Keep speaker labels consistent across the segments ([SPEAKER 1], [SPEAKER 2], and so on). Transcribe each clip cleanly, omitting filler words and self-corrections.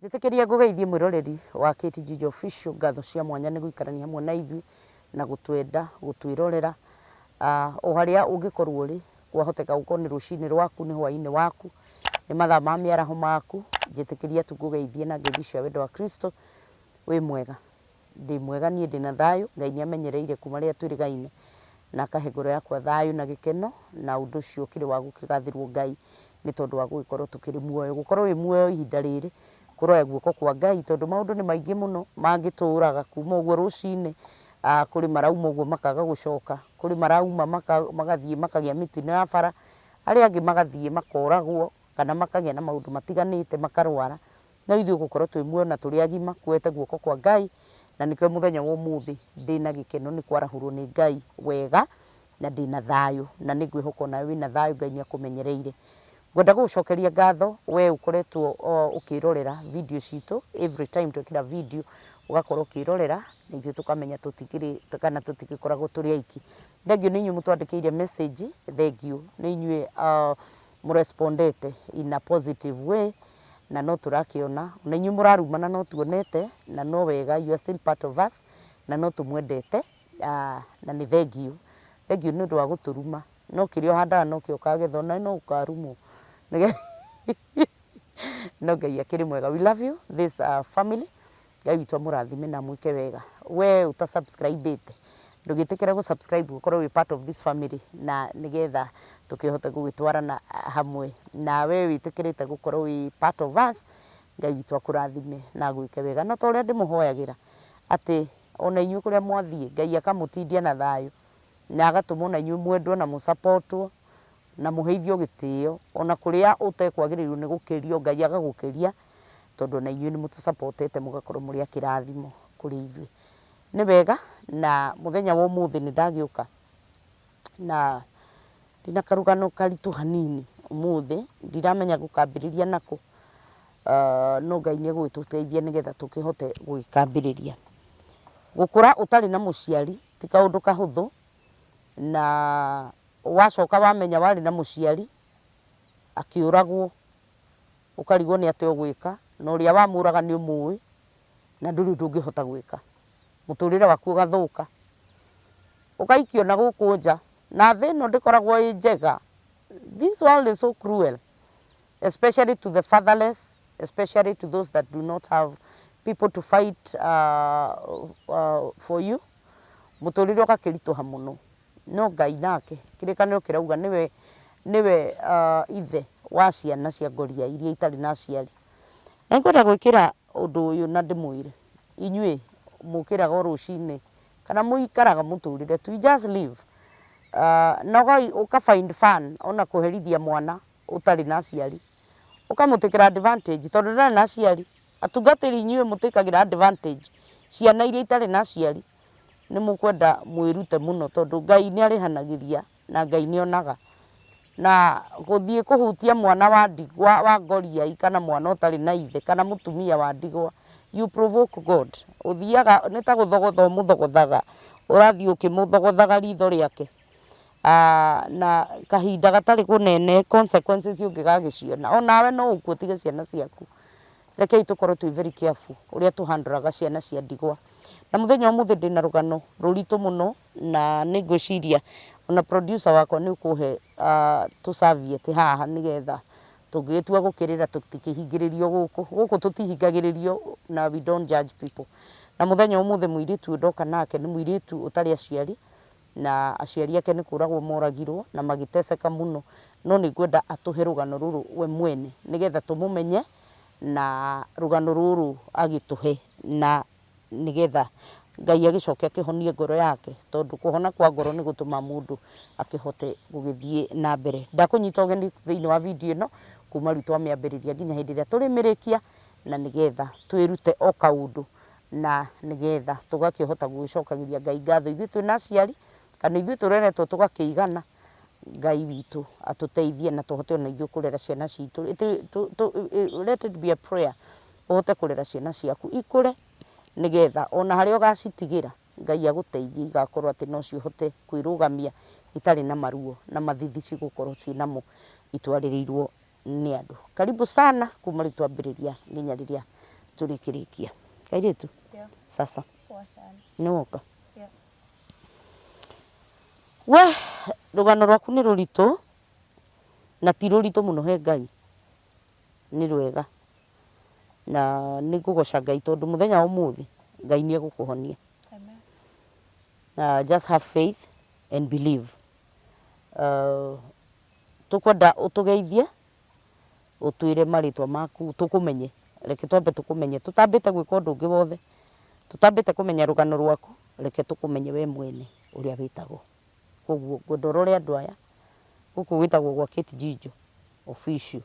[SPEAKER 1] Njĩtĩkĩria ngũgeithie mwĩroreri wa KTG Official, ngatho cia mwanya nĩ gũikarania hamwe na ithuĩ na gũtwenda, gũtwĩrorera o harĩa ũngĩkorwo ũrĩ, kwahoteka gũkorwo nĩ rũcinĩ rwaku, nĩ hwainĩ waku, nĩ mathaa ma mĩaraho maku, njĩtĩkĩria tu ngũgeithie na ngeithi cia wendo wa Kristo, wĩ mwega? Ndĩ mwega niĩ ndĩna thayũ, Ngai nĩ amenyereire kuma rĩrĩa twĩrĩgaine na akahe ngoro yakwa thayũ na gĩkeno, na ũndũ ũcio ũkĩrĩ wa gũkĩgathĩrwo Ngai nĩ tondũ wa gũgĩkorwo tũkĩrĩ muoyo. Gũkorwo wĩ muoyo ihinda rĩrĩ kũroya guoko kwa Ngai tondũ maũndũ nĩ maingĩ mũno mangĩtũraga kuma ũguo rũcinĩ, kũrĩ marauma ũguo makaga gũcoka, kũrĩ marauma magathiĩ makagĩa mĩtino ya bara, arĩa angĩ magathiĩ makoragwo kana makagĩa na maũndũ matiganĩte makarwara. No ithuĩ gũkorwo twĩ muoyo na tũrĩ agima kuoete guoko kwa Ngai, na nĩkĩo mũthenya wa ũmũthĩ ndĩna gĩkeno nĩ kwarahũrwo nĩ Ngai wega na ndĩna thayũ, na nĩ ngwĩhoka onawe wĩna thayũ, Ngai nĩ akũmenyereire. Ngwenda gũgũcokeria ngatho we ũkoretwo ũkĩrorera video citũ, every time twekĩra video ũgakorwo ũkĩrorera na ithuĩ tũkamenya tũtikĩrĩ kana tũtigĩkoragwo tũrĩ aiki. Thengiũ nĩ inyuĩ mũtwandĩkĩire message, thengiũ nĩ inyuĩ mũrespondete in a positive way, na no tũrakĩona, ona inyuĩ mũrarumana no tuonete, na no wega, you are still part of us, na no tũmwendete, na nĩ thengiũ. Thengiũ nĩ ũndũ wa gũtũruma, no kĩrĩa ũhandaga nokĩo ũkagetha, onawe no ũkarumwo. No Ngai akĩrĩ mwega. We love you this family. Ngai witũ amũrathime na amwĩke wega. We ũta subscribe ĩte, ndũgĩtĩkĩre gũ subscribe ũkorwo wĩ part of this family na nĩgetha tũkĩhote gũgĩtwarana hamwe. Na we wĩtĩkĩrĩte gũkorwo wĩ part of us, Ngai witũ akũrathime na agwĩke wega. No ta ũrĩa ndĩmũhoyagĩra atĩ ona inyuĩ kũrĩa mwathiĩ Ngai akamũtindia na thayũ na agatũma ona inyuĩ mwendwo na mũsapotwo na mũheithio gĩtĩo ona kũrĩa ũtekwagĩrĩirwo nĩ gũkĩrio Ngai agagũkĩria tondũ ona inyuĩ nĩ mũtũsapotete mũgakorwo mũrĩ a kĩrathimo kũrĩ ithuĩ. Nĩ wega na mũthenya wa ũmũthĩ nĩ ndagĩũka na ndĩna karũgano karitũ hanini ũmũthĩ, ndiramenya ngũkambĩrĩria nakũ, no Ngai nĩ egũgĩtũteithia nĩgetha tũkĩhote gũgĩkambĩrĩria. Gũkũra ũtarĩ na mũciari ti kaũndũ kahũthũ, na wacoka wamenya warĩ na mũciari akĩũragwo, ũkarigwo nĩ atĩa ũgwĩka, na ũrĩa wamũraga nĩ ũmũĩ, na ndũrĩ ũndũ ũngĩhota gwĩka. Mũtũrĩre waku ũgathũka, ũgaikio na gũkũ nja, na thĩ ĩno ndĩkoragwo ĩ njega. This world is so cruel, especially to the fatherless, especially to those that do not have people to fight for you. Mũtũrĩre ũgakĩritũha mũno. No Ngai nake, kĩrĩkanĩro kĩrauga nĩwe nĩwe ithe wa ciana cia ngoria iria itarĩ na aciari. Na nĩngwenda gwĩkĩra ũndũ ũyũ na ndĩmwĩre, inyuĩ mũkĩraga o rũcinĩ kana mũikaraga mũtũrĩre tu, you just live na ũka find fun ona kũherithia mwana ũtarĩ na aciari, ũkamũtĩkĩra advantage tondũ ndarĩ na aciari. Atungatĩri inyuĩ mũtĩkagĩra advantage ciana iria itarĩ na aciari, nĩ mũkwenda mwĩrute mũno tondũ Ngai nĩ arĩhanagĩria na Ngai nĩ onaga. Na gũthiĩ kũhutia mwana wa ndigwa wa ngoriai kana mwana ũtarĩ na ithe kana mũtumia wa ndigwa, you provoke God. Ũthiaga nĩ ta gũthogotha ũmũthogothaga, ũrathiĩ ũkĩmũthogothaga ritho rĩake. Na kahinda gatarĩ kũnene consequences ũngĩgagĩciona, onawe no ũkue ũtige ciana ciaku. Rekei tũkorwo twĩ very careful ũrĩa tũ handle aga ciana cia ndigwa. Na mũthenya wa ũmũthĩ ndĩna rũgano rũritũ mũno na nĩ ngwĩciria ona producer wakwa nĩ ũkũhe tũ serviette haha nĩgetha tũngĩgĩtua gũkĩrĩra tũtikĩhingĩrĩrio gũkũ. Gũkũ tũtihingagĩrĩrio na we don't judge people. Na mũthenya wa ũmũthĩ mũirĩtu ũyũ ndoka nake nĩ mũirĩtu ũtarĩ aciari na aciari ake nĩ kũragwo moragirwo na magĩteceka mũno. No nĩ ngwenda atũhe rũgano rũrũ we mwene nĩgetha tũmũmenye na rũgano rũrũ agĩtũhe na nĩgetha Ngai agĩcoke akĩhonie ngoro yake tondũ kũhona kwa ngoro nĩ gũtũmaga mũndũ akĩhote gũgĩthiĩ na mbere. Ndakũnyita ũgeni thĩinĩ wa video ĩno kuma rĩu twamĩambĩrĩria nginya hĩndĩ ĩrĩa tũrĩmĩrĩkia na nĩgetha twĩrute o kaũndũ na nĩgetha tũgakĩhota gũgĩcokagĩria Ngai ngatho ithuĩ twĩna aciari kana ithuĩ tũreretwo tũgakĩigana, Ngai witũ atũteithie na tũhote ona ithuĩ kũrera ciana citũ. Let it be a prayer ũhote kũrera ciana ciaku ikũre nĩgetha ona harĩa ũgacitigĩra Ngai agũteithie igakorwo atĩ no cihote kwĩrũgamia itarĩ na maruo na mathithi cigũkorwo ciĩ namo itwarĩrĩirwo nĩ andũ. Karibu sana kuma rĩu twambĩrĩria nginya rĩrĩa Tũrĩkĩrĩkia. Kairĩtu,
[SPEAKER 2] Yeah.
[SPEAKER 1] sasa
[SPEAKER 2] Poa sana.
[SPEAKER 1] nĩ woka.
[SPEAKER 2] Yeah.
[SPEAKER 1] We rũgano rwaku nĩ rũritũ na ti rũritũ mũno he Ngai, nĩ rwega na nĩ ngũgoca Ngai tondũ mũthenya wa ũmũthĩ Ngai nĩ egũkũhonia.
[SPEAKER 2] Amen.
[SPEAKER 1] Just have faith and believe. Tũkwenda ũtũgeithie, ũtwĩre marĩtwa maku, tũkũmenye. Reke twambe tũkũmenye, tũtambĩte gwĩka ũndũ ũngĩ wothe, tũtambĩte kũmenya rũgano rwaku, reke tũkũmenye we mwene ũrĩa wĩtagwo. Koguo ngwenda ũrore andũ aya, gũkũ gwĩtagwo gwa Kate Njijo Official,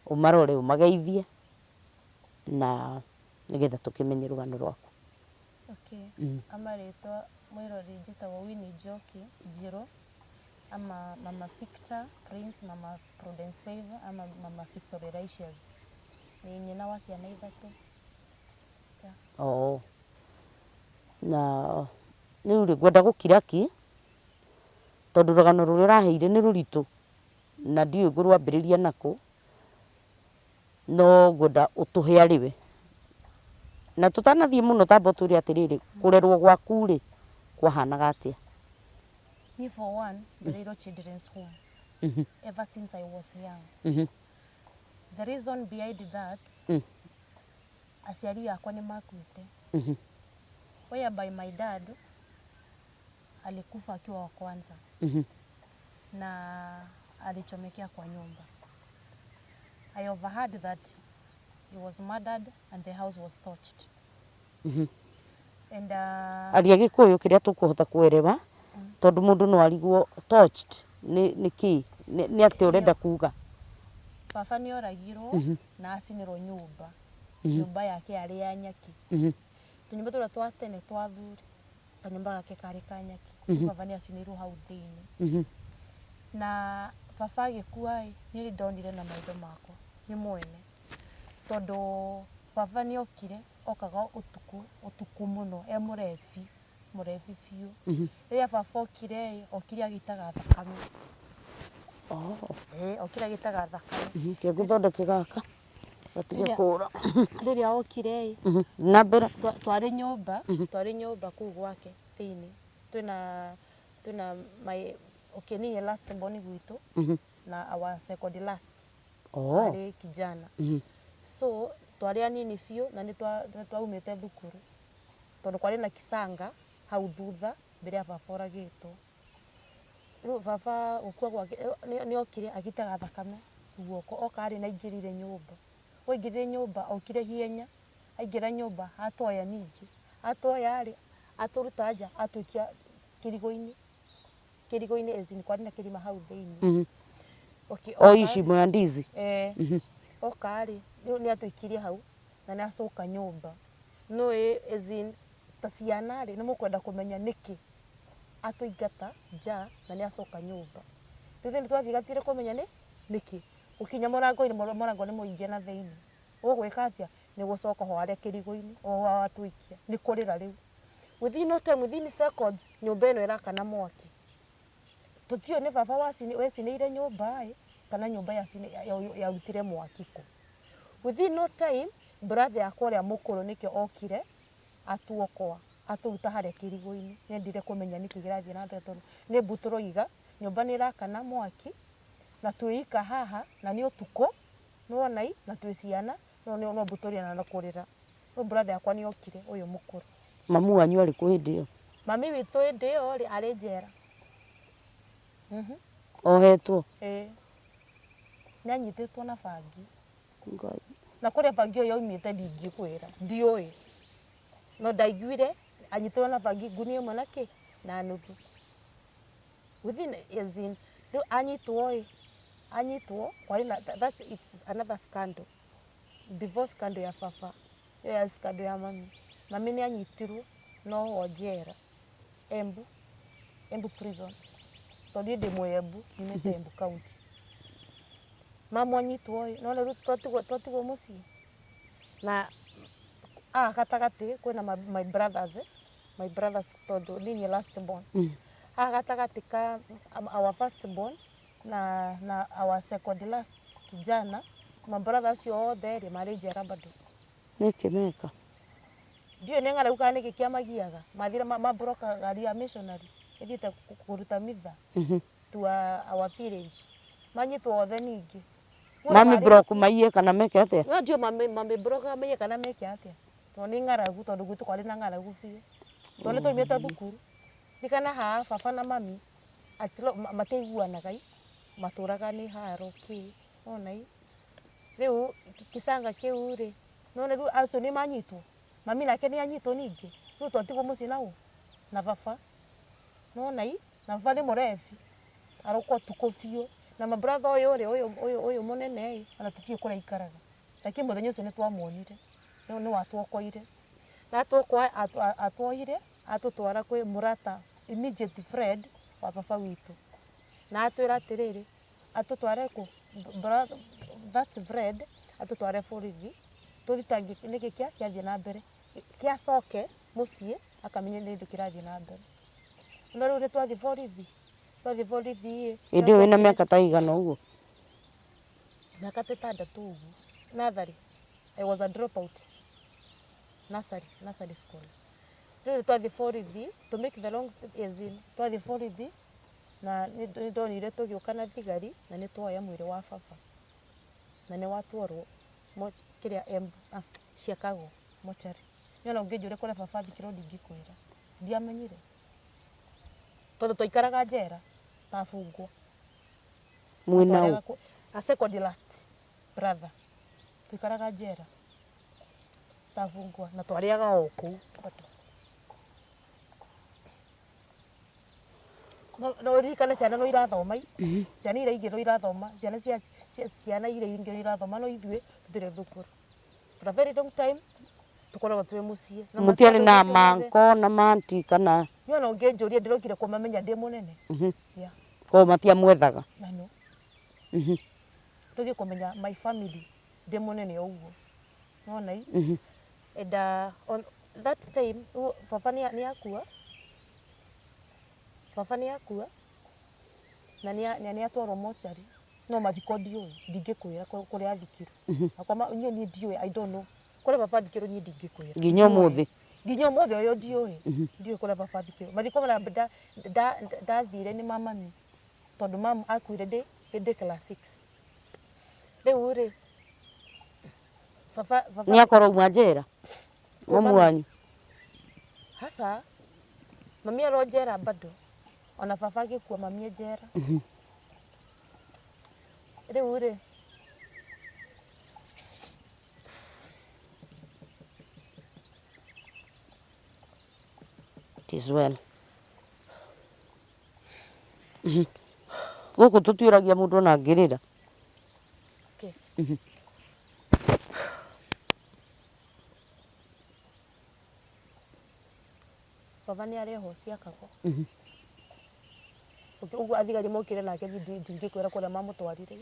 [SPEAKER 1] ũmarore ũmageithie na nĩgetha tũkĩmenye rũgano rwaku.
[SPEAKER 2] Okay. Amarĩtwa mwĩrori njĩtagwo Winnie Njoki Njirũ ama Mama Victor Prince, Mama Prudence Favor ama Mama Victor Righteous. Nĩ nyina wa ciana ithatũ. Yeah.
[SPEAKER 1] Oo. Na rĩu rĩ ngwenda gũkira ki tondũ rũgano rũrĩa ũraheire nĩ rũritũ na ndiũĩ ngũrwambĩrĩria nakũ, no ngwenda ũtũhe arĩ we. Na tũtanathiĩ mũno tamba ũtwĩre atĩrĩrĩ, kũrerwo gwaku rĩ kwahanaga atĩa?
[SPEAKER 2] Niĩ for one ndereirwo children's home ever since I was young. The reason behind that, aciari akwa nĩ makuĩte. Whereby my dad alikufa akiwa wa kwanza na alichomekea kwa nyumba. I overheard that he was murdered and the house was torched. And
[SPEAKER 1] Aria Gĩkũyũ kĩrĩa tũkũhota kũerewa tondũ mũndũ no arigwo torched nĩ kĩ, nĩ atĩa ũrenda kuga?
[SPEAKER 2] Baba nĩ oragirwo na acinĩrwo nyũmba. Nyũmba yake yarĩ ya nyeki. Tũnyũmba tũrĩa twa tene twa athuri, kanyũmba gake karĩ ka nyeki. Baba nĩ acinĩirwo hau thĩinĩ. Na baba agĩkua ĩ, niĩ nĩ ndonire na maitho makwa nĩ mwene. Tondũ baba nĩ okire, okaga ũtukũ, ũtukũ mũno, e mũrebi, mũrebi biũ. Rĩrĩa baba okire ĩ, okire agĩitaga thakame. Ĩ, okire agĩitaga thakame.
[SPEAKER 1] Reke ngũthondeke gaka gatige kũra.
[SPEAKER 2] Rĩrĩa okire ĩ,
[SPEAKER 1] Na mbere.
[SPEAKER 2] Twarĩ nyũmba kũu gwake thĩinĩ. Twĩna my, okay, niĩ last born gwitũ na our second last arĩ kijana. So twarĩ anini biũ na nĩ twaumĩte thukuru tondũ kwarĩ na kisanga hau thutha mbere ya baba oragĩtwo. Rĩu baba gũkua gwake nĩ okire agĩitaga thakame guoko, oka arĩ na aingĩrire nyũmba. Waingĩrire nyũmba okire hienya, aingĩra nyũmba atoya ningĩ. Atoya rĩ, atũruta nja atũikia kĩrigo-inĩ. Kĩrigo-inĩ as in kwarĩ na kĩrima hau thĩinĩ. Okay,
[SPEAKER 1] O hii shimo ya ndizi.
[SPEAKER 2] Eh, oka rĩ, rĩu nĩ atũikirie hau na nĩ acoka nyũmba. No ĩ as in ta ciana rĩ, nĩ mũkwenda kũmenya nĩkĩ atũingata nja na nĩ acoka nyũmba. Rĩu ithuĩ nĩ twathigatire kũmenya nĩ nĩkĩ. Gũkinya mũrango-inĩ, mũrango nĩ mũhinge na thĩinĩ. Ũgwĩka atĩa? Nĩ gũcoka ho harĩa kĩrigo-inĩ, o ho watũikia. Nĩ kũrĩra rĩu. Within no time, within seconds, nyũmba ĩno ĩrakana mwaki. Tũtiũĩ nĩ baba wecinĩire nyũmba ĩ, kana nyũmba yarutire mwaki kũ. Within no time, brother yakwa ũrĩa mũkũrũ nĩkĩo okire atuokoa, atũruta harĩa kĩrigo-inĩ. Nĩ endire kũmenya nĩkĩ kĩrathiĩ na mbere tondũ nĩ mbu tũroiga, nyũmba nĩ ĩrakana mwaki na twĩ ika haha na nĩ ũtukũ, nĩwona ĩ, na twĩ ciana, no no mbu tũrĩ na kũrĩra. Rĩu brother yakwa nĩ okire ũyũ mũkũrũ.
[SPEAKER 1] Mamu wanyu arĩ kũ hĩndĩ ĩyo?
[SPEAKER 2] Mami witũ hĩndĩ ĩyo rĩ, arĩ njera.
[SPEAKER 1] Ohetwo?
[SPEAKER 2] Ĩĩ. Nĩ anyitĩtwo na bangi.
[SPEAKER 1] Ngai.
[SPEAKER 2] Na kũrĩa bangi ĩyo yaumĩte ndingĩkwĩra, ndiũĩ. No ndaiguire anyitĩrwo na bangi ngunia ĩmwe na kĩ na nuthu. Within as in rĩu anyitwo ĩ, anyitwo kwarĩ na that's it's another scandal. Before scandal ya baba, ĩyo ya scandal ya mami. Mami nĩ anyitirwo na ohwo njera Embu, Embu prison. Tondũ niĩ ndĩ Mũembu, nyumĩte Embu county. Mamu anyitwo ĩ, nĩwona rĩu twatigwo mũciĩ. Na haha gatagatĩ kwĩna my brothers, my brothers tondũ niĩ niĩ last born. Haha gatagatĩ ka our first born na our second last kijana, ma brother acio othe rĩ marĩ njera bado.
[SPEAKER 1] Nĩkĩ meka?
[SPEAKER 2] Ndiũĩ nĩ ng'aragu kana nĩkĩ kĩamagiaga. Mathire mambũroka ngari ya missionary ĩthiĩte kũruta mitha to our village. Manyitwo othe ningĩ.
[SPEAKER 1] Mami block maiye kana meke atĩa?
[SPEAKER 2] No ndiũĩ mami block maiye kana meke atĩa. Tondũ nĩ ng'aragu, tondũ gwitũ kwarĩ na ng'aragu biũ. Tondũ nĩ twaumĩte thukuru. Ririkana haha baba na mami matiaiguanaga ĩ, matũraga nĩ haro kĩ, nĩwona ĩ. Rĩu kĩcanga kĩu rĩ, nĩwona rĩu acio nĩ manyitwo, mami nake nĩ anyitwo ningĩ, rĩu twatigwo mũciĩ na ũ? Na baba. Nĩwona ĩ, na baba nĩ mũrebi, aroka ũtukũ biũ. Na my brother ũyũ rĩ, ũyũ ũyũ ũyũ mũnene ĩ, ona tũtiũĩ kũrĩa aikaraga. Lakini mũthenya ũcio nĩ twamuonire, nĩ watuokoire. Na atuokoa atuoire, atũtwara kwĩ mũrata, immediate friend wa baba witũ. Na atwĩra atĩrĩrĩ, atũtware kũ? That friend atũtware borithi, tũthitange nĩkĩ kĩathiĩ na mbere. Kĩacoke mũciĩ akamenye nĩkĩ kĩrathiĩ na mbere. No rĩu nĩ twathiĩ borithi, twathiĩ borithi ĩ.
[SPEAKER 1] Hĩndĩ ĩyo wĩna mĩaka ta ĩigana ũguo?
[SPEAKER 2] Mĩaka ta ĩtandatũ ũguo. Natharĩ, I was a drop out. Nursery, nursery school. Rĩu nĩ twathiĩ borithi, to make the long as in, twathiĩ borithi na nĩ ndonire tũgĩũka na thigari na nĩ twoya mwĩrĩ wa baba. Na nĩ watwarwo kĩrĩa Embu, Chicago mortuary. Niĩ ona ũngĩnjũria kũrĩa baba athikirwo ndingĩkwĩra. Ndiamenyire. Tondũ twaikaraga njera ta abungwa.
[SPEAKER 1] Mwĩna ũ?
[SPEAKER 2] A second last brother. Twaikaraga njera ta abungwa na twarĩaga o kũu bado. No ũririkane ciana no irathoma ĩ, ciana iria ingĩ no irathoma, ciana cia ciana iria ingĩ no irathoma no ithuĩ tũtirĩ thukuru. For a very long time tũkoragwo twĩ mũciĩ.
[SPEAKER 1] Na Mũtiarĩ na maciaro macio mothe- manko na manti kana?
[SPEAKER 2] Niĩ ona ũngĩnjũria ndĩrokire kũmamenya ndĩ mũnene. Yeah.
[SPEAKER 1] Koguo matiamwethaga?
[SPEAKER 2] Na no. Tũthiĩ kũmenya my family ndĩ mũnene o ũguo. Nĩwona ĩ? And on that time baba nĩ akua. Baba nĩ akua na nĩ atwarwo mortuary no mathiko ndiũĩ, ndingĩkwĩra kũrĩa athikirwo. Akwa niĩ ndiũĩ, I don't know. Kũrĩa baba athikirwo niĩ ndingĩkwĩra.
[SPEAKER 1] Nginya ũmũthĩ?
[SPEAKER 2] Nginya ũmũthĩ ũyũ ndiũĩ. Ndiũĩ kũrĩa baba athikirwo. Mathiko marĩa ndathire nĩ ma mami tondũ mamu akuire ndĩ class 6. Rĩu rĩ, baba
[SPEAKER 1] Nĩ akorwo auma njera? Mamu wanyu?
[SPEAKER 2] Hasa, mami aro njera bado. Ona baba agĩkua mami e njera. Rĩu rĩ,
[SPEAKER 1] It is well. Gũkũ tũtiũragia mũndũ ona angĩrĩra.
[SPEAKER 2] Okay. Baba nĩ arehwo ciakagwo. Ũguo athigari mokire nake ndingĩkwĩra kũrĩa mamũtwarire.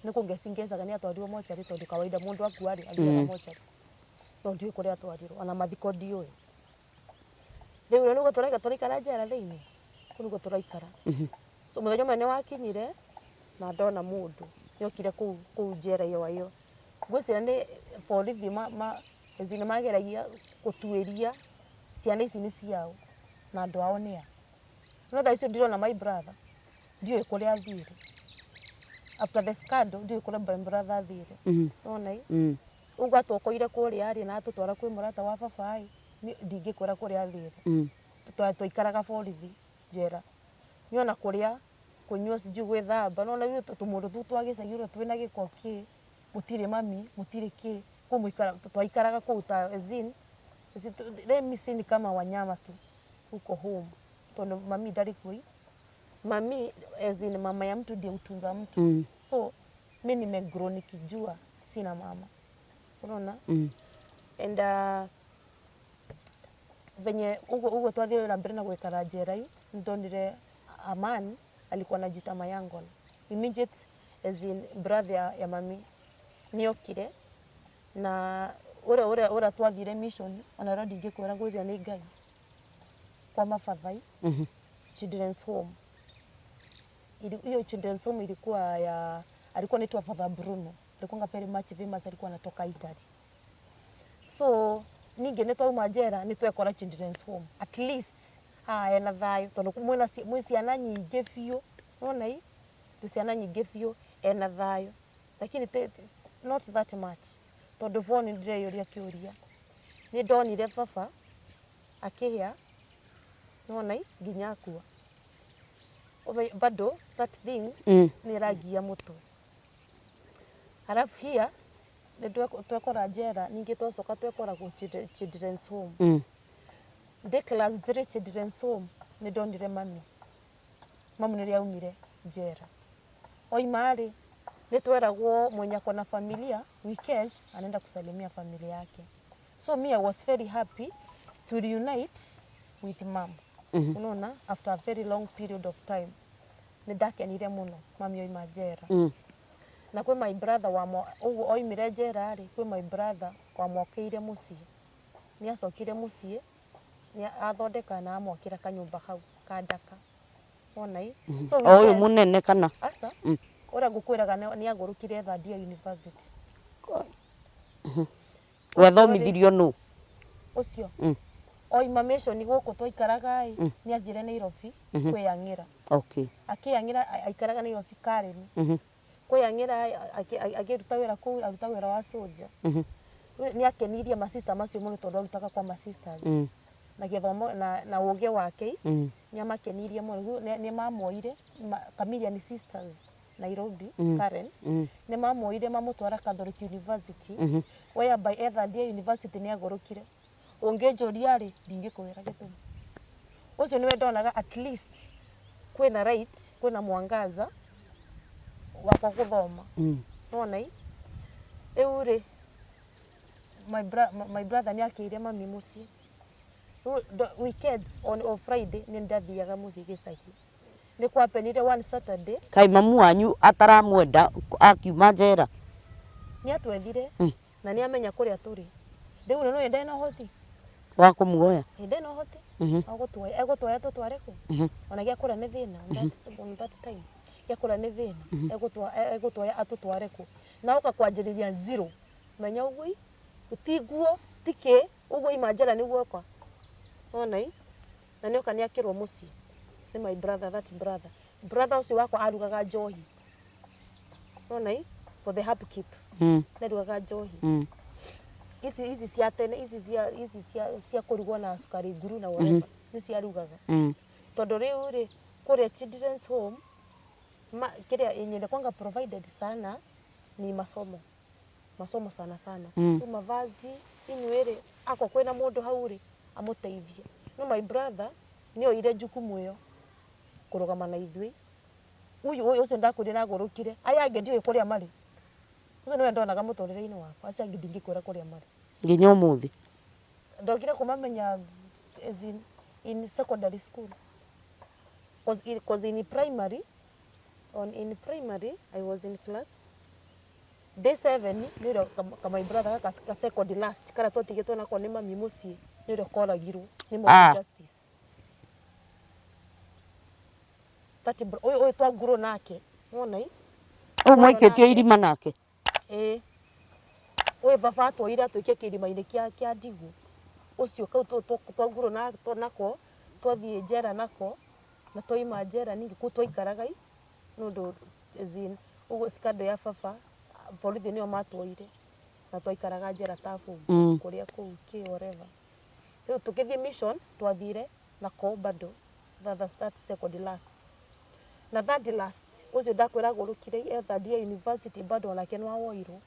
[SPEAKER 2] Nĩ kũngeci ngecaga nĩ atwarirwo mocarĩ tondũ kawaida mũndũ akua rĩ athiaga mocarĩ. No ndiũĩ kũrĩa atwarirwo ona mathiko ndiũĩ. Rĩu nĩguo tũraikara njera thĩinĩ. Kũu nĩguo tũraikara. So mũthenya ũmwe nĩ wakinyire na ndona mũndũ nĩokire kũu kũu njera ĩyo ĩyo. Ngwĩciria nĩ borithi nĩ mageragia gũtuĩria ciana ici nĩ ciao na andũ ao nĩ a. No thaa icio ndirona my brother, ndiũĩ kũrĩa athire. After the scandal ndiũĩ kũrĩa my brother athire. Nĩwona ĩ? Ũguo atuokoire kũrĩa rĩ na atũtwara kwĩ mũrata wa baba ĩ, ndingĩkwĩra kũrĩa athire. Twaikaraga borithi njera. Niĩ ona kũrĩa, kũnyua sijui gwĩthamba, nĩwona ithuĩ tũmũndũ tũu twa gĩcagi ũrĩa twĩna gĩko kĩ, mũtirĩ mami, mũtirĩ kĩ, kũu twaikaraga kũu ta as in, let me say ni kama wanyama tu huko home. Tondũ mami ndarĩ kuo ĩ. Mami as in mama ya mtu ndiye hutunza mtu. So mi nimegrow nikijua sina mama. Unaona? And venye uguo uguo twathire na mbere na gũikara njera ĩ, nĩndonire a man alikuwa anajiita my uncle. Immediate as in brother ya mami nĩokire na ũrĩa ũrĩa twathire mission ona rĩo ndingĩkwĩra ngwĩciria nĩ Ngai kwa mabathai children's home. Hiyo children's home ilikuwa ya alikuwa anaitwa Father Bruno. Alikuwa very much famous, alikuwa anatoka Italy. So ningĩ nĩ twauma njera nĩ twekora children's home, at least haha hena thayũ, tondũ mwĩna mwĩ ciana nyingĩ biũ, nĩwona ii twĩ ciana nyingĩ biũ, ena thayũ, lakini not that much, tondũ bo nĩ ndĩreyũria kĩũria, nĩ ndonire baba akĩhĩa, nĩwona ii nginya akua. Bado that thing nĩ ĩrangia mũtwe. Halafu here nĩ twekora njera, ningĩ twacoka twekora kũ children's home. Ndĩ class 3 children's home nĩ ndonire mami. Mamu nĩrĩo aumire njera. Oima rĩ, nĩ tweragwo mwenye ako na familia weekends anaenda kusalimia familia yake. So me, I was very happy to reunite with mom. Unaona, after a very long period of time nĩ ndakenire mũno mami oima njera. Na kwĩ my brother wa ũguo oimire njera rĩ, kwĩ my brother wamwakĩire mũciĩ. Nĩ acokire mũciĩ, nĩ athondeka na amwakĩra kanyũmba hau ka ndaka. Wona ĩ? So
[SPEAKER 1] O ũyũ
[SPEAKER 2] weekends-
[SPEAKER 1] mũnene kana?
[SPEAKER 2] Aca. Ũrĩa ngũkwĩraga nĩ agũrũkire third year university.
[SPEAKER 1] Wathomithirio nũ?
[SPEAKER 2] Ũcio oima mission gũkũ twaikaraga ĩ, nĩ athire Nairobi kwĩyang'ĩra. Akĩyang'ĩra, aikaraga Nairobi Karen. Kwĩyang'ĩra akĩruta wĩra kũu, aruta wĩra wa soldier. Nĩ akenirie masista macio mũno, tondũ arutaga kwa masisters. Na gĩthomo na ũgĩ wake nĩ amakenirie mũno. Rĩu nĩ mamuoire Chameleon Sisters Nairobi Karen, nĩ mamuoire mamũtwara Catholic University, whereby e third year university nĩ agũrũkire. Ũngĩnjũria rĩ, ndingĩkwĩra gĩtũmi. Ũcio nĩwe ndonaga at least kwĩna right, kwĩna mwangaza wakwa gũthoma. Nĩwona ĩ? Rĩu rĩ, my brother nĩ akĩire mami mũciĩ. Rĩu weekends on Friday nĩ ndathiaga mũciĩ gĩcagi. Nĩ kwapenire one Saturday.
[SPEAKER 1] Kaĩ mamu wanyu ataramwenda akiuma njera?
[SPEAKER 2] Nĩ atwethire na nĩ amenya kũrĩa tũrĩ. Rĩu nĩ ndarĩ na ũhoti
[SPEAKER 1] wa kũmuoya.
[SPEAKER 2] Ĩ, ndarĩ na ũhoti wa gũtuoya, egũtuoya tũtware kũ? Ona gĩa kũrĩa nĩ thĩna. On that time gĩa kũrĩa nĩ thĩna, egũtuoya atũtware kũ? Na oka kwanjĩrĩria zero, menya ũguo ĩ, ti nguo ti kĩ, ũguo ima njera nĩguo oka. Wona ĩ? Na nĩ oka nĩ akĩrwo mũciĩ nĩ my brother, that brother ũcio wakwa arugaga njohi. Wona ĩ? For the upkeep. Nĩ arugaga njohi. Ici cia tene, ici cia ici cia kũrugwo na cukari nguru na whatever, nĩ ciarugaga. Tondũ rĩu rĩ, kũrĩa children's home kĩrĩa yenye inakuanga provided sana ni masomo, masomo sana sana. Rĩu mavazi, inyuĩ rĩ, akorwo kwĩna mũndũ hau rĩ, amũteithie. No my brother nĩ oire jukumu ĩyo kũrũgama na ithuĩ. Ũyũ ũcio ndakwĩrire nagũrũkire, aya angĩ ndiũĩ kũrĩa marĩ. Ũcio nĩwe ndonaga mũtũrĩre-inĩ wakwa, acio angĩ ndingĩkwĩra kũrĩa marĩ.
[SPEAKER 1] Nginya ũmũthĩ?
[SPEAKER 2] Ndokire kũmamenya as in secondary school. 'Cause in primary, on in primary I was in class day 7, nĩrĩo ka my brother gaka ka second last karĩa twatigĩtwo nako nĩ mami mũciĩ, nĩrĩo koragirwo nĩ mob justice. That ũyũ twangurwo nake, wona ĩ?
[SPEAKER 1] Ũyũ mwaikĩtio irima nake?
[SPEAKER 2] Ĩĩ, ũyũ baba atwoire atũikie kĩrima-inĩ kĩa ndigũ. Ũcio kau twangurwo nako, twathiĩ njera nako, na twaima njera ningĩ kũu twaikaraga i nĩ ũndũ as in ũguo scandal ya baba, borithi nĩo matuoire na twaikaraga njera ta bũngũ kũrĩa kũu kĩ whatever. Rĩu tũkĩthiĩ mission twathire nako bado that second last na third last ũcio ndakwĩra agũrũkire e third year university, bado onake nĩ wawoirwo,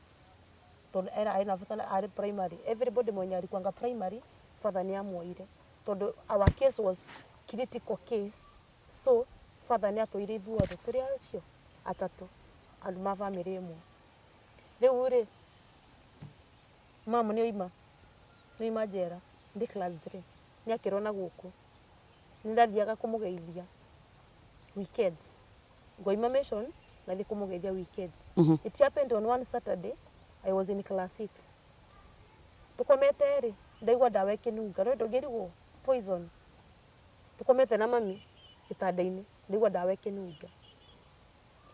[SPEAKER 2] tondũ era arĩ na bata arĩ primary. Everybody mwenye alikuanga primary, father nĩ amuoire, tondũ our case was critical case. So father nĩ atũire ithuothe tũrĩ acio atatũ, andũ ma bamĩrĩ ĩmwe. Rĩu rĩ, mamu nĩ oima njera ndĩ class 3, nĩ akĩrwo na gũkũ nĩ ndathiaga kũmũgeithia weekends, ngoima mission nathiĩ kũmũgeithia weekends. It happened on one Saturday, I was in class 6, tukomete rĩ, ndaigua ndawa ĩkĩnunga, no ndũngĩrigwo poison. Tukomete na mami gĩtanda-inĩ, ndaigua ndawa ĩkĩnunga,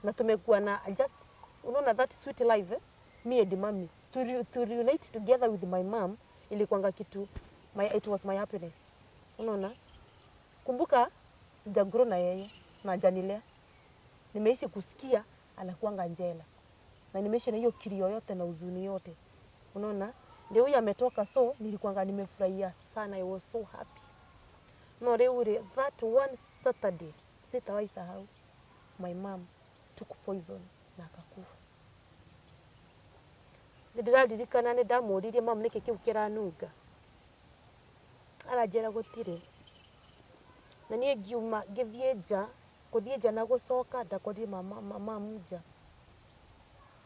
[SPEAKER 2] na tumekuwa na just, unaona, that sweet life, eh? Me and mami to reunite together with my mom. Ilikuwanga kitu it was my happiness. Unaona? Kumbuka sija grow na yeye na hajanilea. Nimeishi kusikia anakuanga njela. Na nimeishi na hiyo kilio yote na huzuni yote. Unaona? Ndio huyu ametoka, so nilikuwanga nimefurahia sana. I was so happy. No rĩu rĩ, that one Saturday sitawahi sahau, my mom took poison na akakufa. Nĩ ndĩraririkana nĩ ndamũririe, "Mam, nĩkĩ kĩu kĩranunga?" Aranjĩra gũtirĩ. Na niĩ ngiuma ngĩthiĩ nja, gũthiĩ nja na gũcoka ndakorire mama mam nja.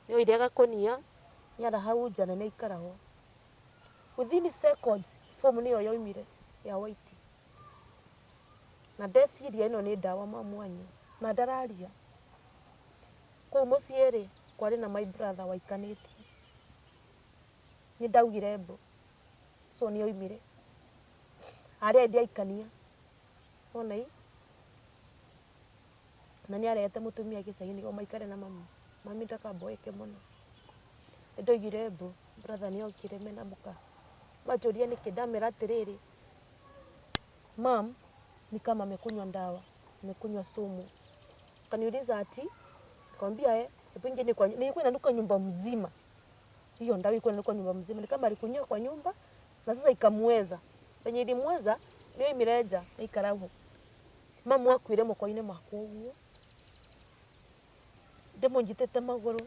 [SPEAKER 2] Nĩoire gakũnia nĩara hau nja na nĩaikara ho. Within seconds foam nĩyo yoimire ya white. Na ndeciria ĩno nĩ ndawa mamu anyua na ndararia. Kũu mũciĩ rĩ, kwarĩ na my brother waikanĩtie. Nĩ ndaugire mbu, so nĩ oimire. Harĩa ndiaikania wona i na nĩ arehete mũtumia gĩcagi nĩguo maikare na mami. Mami ndakamboeke mũno. Nĩ ndoigire mbu, brother nĩ okire mena mũka. Manjũria nĩkĩ, ndamera atĩrĩrĩ, "Mam ni kama amekunywa ndawa, amekunywa sumu." Akaniuliza ati, nikamwambia eh, hebu ingieni kwa, nilikuwa inanuka nyumba mzima. Hiyo ndawa ilikuwa inanuka nyumba mzima, ni kama alikunywa kwa nyumba na sasa ikamweza. Penye ilimweza ndio imireja na ikara ho. Mamu akuire moko-inĩ makwa ũguo. Ndĩmũnyitĩte magũrũ.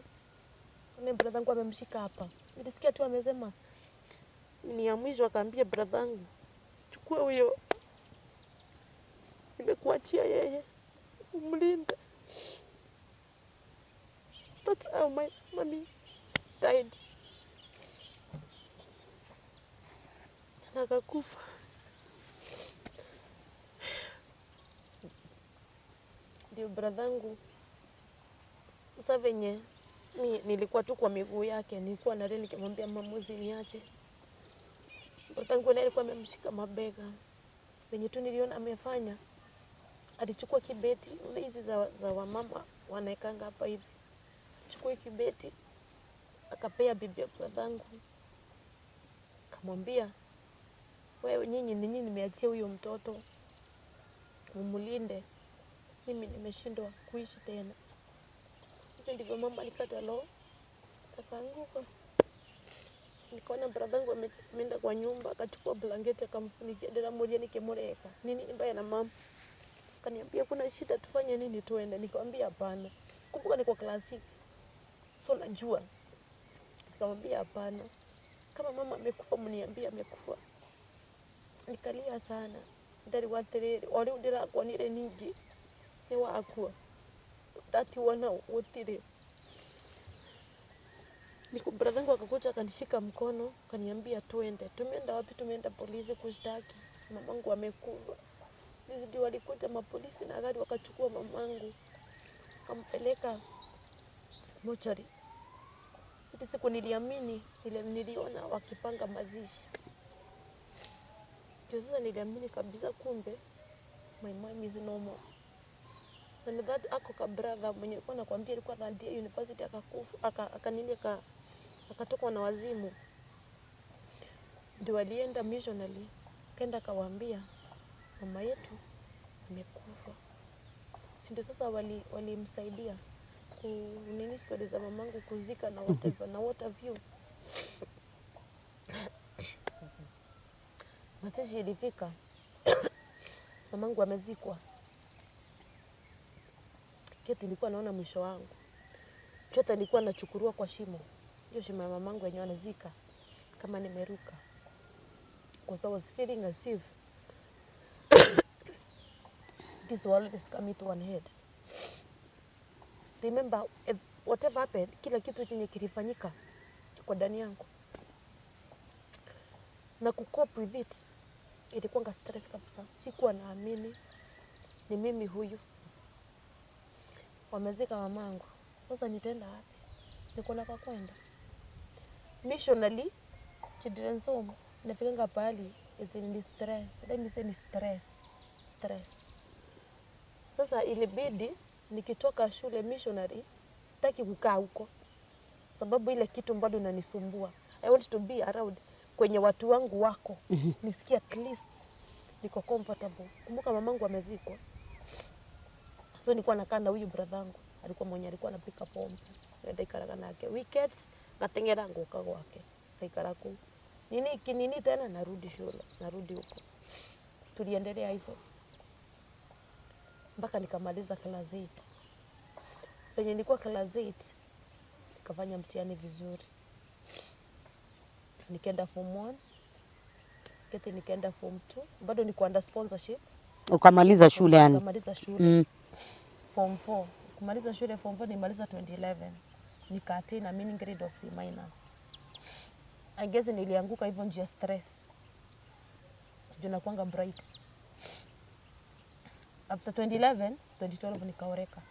[SPEAKER 2] Ni brother yangu amemshika hapa. Nilisikia tu amesema ni ya mwisho, akaambia brother yangu, "Chukua huyo, nimekuachia yeye, umlinde." That's how my mommy died. Na akakufa. Ndio brother yangu sasa venye mi nilikuwa tu kwa miguu yake, nilikuwa nalia nikimwambia, "Mama, usiniache." Brother yangu naye alikuwa amemshika mabega. Venye tu niliona amefanya, alichukua kibeti, ule hizi za wamama wanaekanga hapa hivi. Chukua kibeti akapea bibi ya brother yangu, akamwambia, "Wewe nyinyi ninyi nimeachia huyo mtoto mumlinde, mimi nimeshindwa kuishi tena." Hivyo ndivyo mama alikata roho akaanguka. Nikaona brother yangu ameenda kwa nyumba akachukua blanketi akamfunikia. Ndĩramũria nĩkĩ mũreka, nini ni mbaya na mama? Akaniambia kuna shida, tufanye nini tuende? Nikamwambia hapana. Kumbuka niko class 6, so najua. Nikamwambia hapana, kama mama amekufa mniambie amekufa. Nikalia sana, ndarigwo atĩrĩrĩ, o rĩu ndĩrakuonire ningĩ nĩ wakua, ndatigwo na gũtirĩ. Niko brother yangu akakuja akanishika mkono akaniambia tuende. Tumeenda wapi? Tumeenda polisi kushtaki mamangu amekufa. Hizi ndio walikuja mapolisi na gari wakachukua mamangu kampeleka mochari. Ile siku niliamini, niliona wakipanga mazishi. Ndio sasa niliamini kabisa kumbe my mom is normal. And that ako ka brother mwenye nilikuwa nakwambia alikuwa third year university akakufa, aka nini, akatokwa na wazimu. Ndio walienda missionary, kenda akawaambia mama yetu amekufa. Si ndio sasa walimsaidia ku nini story za mamangu kuzika na whatever na what have you. Mazishi ilifika, mamangu amezikwa. Keti nilikuwa naona mwisho wangu. Chote nilikuwa nachukuliwa kwa shimo. Hiyo shimo ya mamangu yenye wanazika kama nimeruka. Because I was feeling as if this world is coming to an end. Remember, if whatever happened, kila kitu chenye kilifanyika kwa ndani yangu na kucope with it ilikuwanga stress kabisa. Sikuwa naamini ni mimi huyu. Wamezika mamangu, sasa nitaenda wapi? Niko na kwa kwenda missionary children's home. Nafikanga pahali is in stress. Let me say ni stress, stress. Sasa ilibidi nikitoka shule missionary, sitaki kukaa huko sababu ile kitu bado inanisumbua. I want to be around. Kwenye watu wangu wako. Nisikie at least niko comfortable. Kumbuka mamangu amezikwa. So nilikuwa nakaa na huyu brother wangu, alikuwa mwenye alikuwa anapika pombe. Ndaikaraga nake weekends, ngateng'era ngoka gwake. Ngaikara kuu. Nini kinini tena narudi shule, narudi huko. Tuliendelea hivyo mpaka nikamaliza class 8. Penye nilikuwa class 8 nikafanya mtihani vizuri. Nikaenda form 1, kete nikaenda form 2, bado niko under sponsorship.
[SPEAKER 1] Ukamaliza shule yani?
[SPEAKER 2] Nikamaliza shule. Form 4. Kumaliza shule form 4 nilimaliza 2011. Nika attain a meaning grade of C minus. I guess nilianguka hivyo njia stress. Juu nakuanga bright. After 2011, 2012 nikaoreka.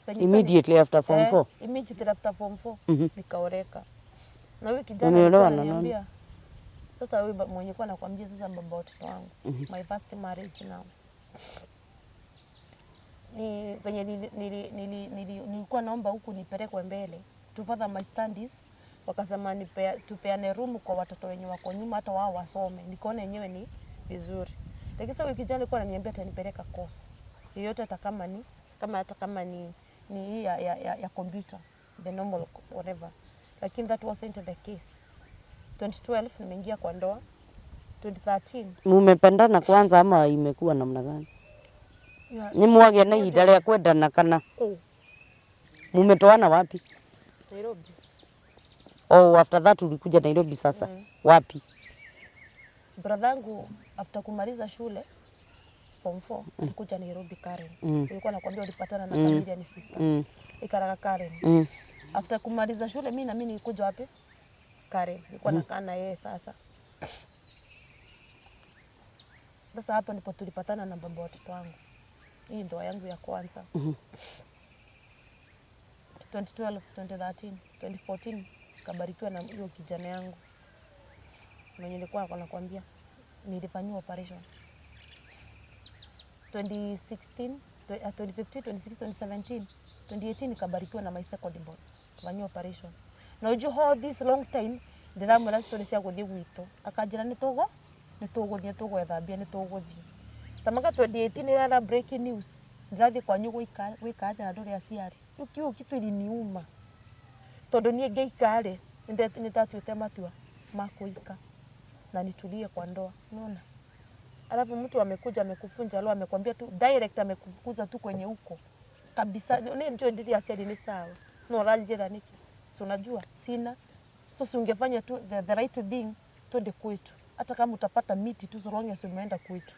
[SPEAKER 2] Penye sasa
[SPEAKER 1] Immediately after form 4?
[SPEAKER 2] Immediately after form 4 nikaoreka. Na huyu kijana
[SPEAKER 1] Umeolewa
[SPEAKER 2] alikuwa
[SPEAKER 1] na nani?
[SPEAKER 2] ananiambia, sasa huyu mwenye kuwa nakwambia sasa baba watoto wangu, my first marriage now. Ni penye nilikuwa naomba huku nipelekwe mbele to further my studies, wakasema tupeane room kwa watoto wenye wako nyuma hata wao wasome. Nikaona yenyewe ni vizuri. Lakini sasa huyu kijana alikuwa ananiambia atanipeleka course yoyote, hata kama ni kama hata kama ni ni hii ya computer, the normal whatever. Lakini that wasn't the case. 2012 nimeingia kwa ndoa. 2013.
[SPEAKER 1] Mumependana kwanza ama imekuwa namna gani? Ni mwagĩa na ihinda rĩa kwendana kana
[SPEAKER 2] Oh,
[SPEAKER 1] mumetoana wapi?
[SPEAKER 2] Nairobi.
[SPEAKER 1] Oh, after that ulikuja Nairobi sasa. Wapi?
[SPEAKER 2] Brother yangu after kumaliza shule form 4 alikuja Nairobi Karen. Nilikuwa nakwambia ulipatana na Chameleon Sisters. Ikaraga Karen. After kumaliza shule mimi na mimi nilikuja wapi? Karen. Nilikuwa nakaa na yeye sasa. Sasa hapo ndipo tulipatana na baba watoto wangu. Hii ndoa yangu ya kwanza. 2012, 2013, 2014 kabarikiwa na hiyo kijana yangu mwenye nilikuwa nakwambia nilifanyiwa operation 2016, 2015, 2016, 2017, 2018 nikabarikiwa na my second born, kufanyiwa operation. Na unajua all this long time ndiramwĩra story cia gũthiĩ gwitũ, akanjĩra nĩ tũgũthiĩ, tũgwetha mbia, nĩ tũgũthiĩ. Tamaka 2018 ĩrara breaking news, ndĩrathiĩ kwanyu gwĩka gwĩka atĩa na ndũrĩ aciari. Rĩu kiu kitu iliniuma tondũ niĩ ngĩika rĩ, nĩndatuĩte matua ma kũika na nitulie kwa ndoa, unaona. Alafu mtu amekuja amekufunja roho, amekwambia tu direct, amekufukuza tu kwenye huko kabisa. Ni ndio ndiri aciari ni sawa, no ũranjĩra nĩkĩ? Si unajua sina, so si ungefanya tu the right thing, twende kwetu, hata kama utapata miti tu, so long as umeenda kwetu.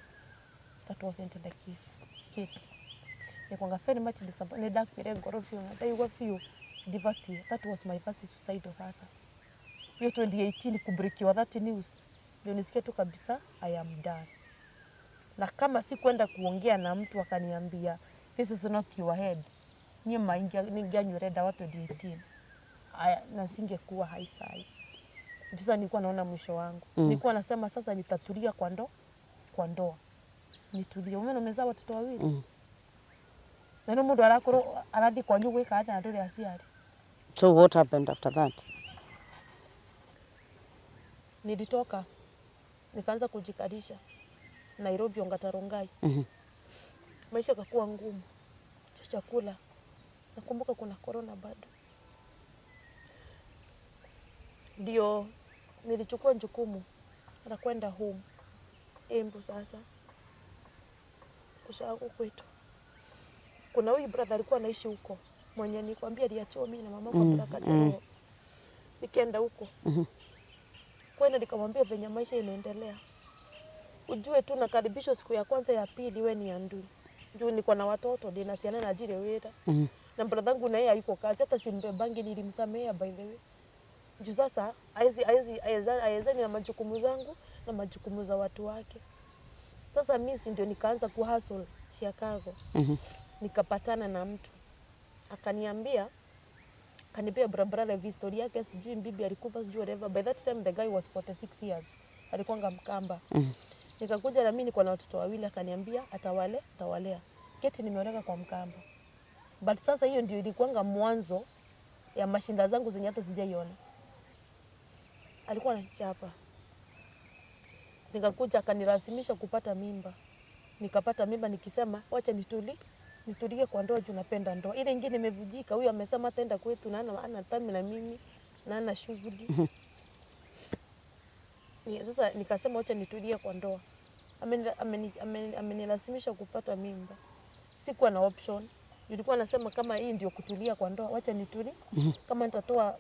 [SPEAKER 2] That wasn't the case. Kate nikwanga very much disappointed, ndakuire ngoro biũ na ndaigua biũ ndibatie. That was my first suicidal. Sasa hiyo 2018 kubreakiwa that news ndio nisikie tu kabisa I am done. Na kama si kwenda kuongea na mtu akaniambia this is not your head, niĩ ma ningeanywire dawa 2018 aya na singekuwa hai sai. Sasa nilikuwa naona mwisho wangu. Nilikuwa nasema sasa nitatulia kwa ndoa, nitulie. Umeona umezaa watoto wawili na no mundu arakorwo arathi kwanyu gwika atia na nduri aciari.
[SPEAKER 1] So what happened after that?
[SPEAKER 2] Nilitoka nikaanza kujikalisha Nairobi, Ongata Rongai. Maisha yakakuwa ngumu, chakula, nakumbuka kuna corona bado, ndio nilichukua jukumu la kwenda home Embu. Sasa ushago kwetu kuna huyu brother alikuwa anaishi huko mwenye nikwambia aliachiwa mimi na mama kwa mm. Nikaenda huko kwenda nikamwambia venye maisha inaendelea, ujue tu nakaribishwa siku ya kwanza, ya pili we ni andui, juu niko na watoto ndina ciana na njire wira na brother yangu na yeye hayuko kazi, hata simbebangi, nilimsamea by the way, juu sasa haezani na majukumu zangu na majukumu za watu wake. Sasa mimi si ndio nikaanza kuhustle Chicago. Nikapatana na mtu akaniambia, kanipea barabara life history yake, sijui bibi alikufa, sijui whatever. By that time the guy was 46 years, alikuwanga Mkamba. Nikakuja na mimi niko na watoto wawili, akaniambia atawalea. Keti nimeoleka kwa Mkamba, but sasa hiyo ndio ilikuwanga mwanzo ya mashinda zangu zenye hata sijaiona. Alikuwa ananichapa. Nikakuja akanilazimisha kupata mimba. Nikapata mimba nikisema wacha nitulie kwa ndoa juu napenda ndoa. Ile ingine imevujika, huyu amesema ataenda kwetu na ana tami na mimi na ana shughuli. Sasa nikasema wacha nitulie kwa ndoa. Amenilazimisha kupata mimba. Sikuwa na option. Nilikuwa nasema kama hii ndio kutulia kwa ndoa, wacha nitulie. Kama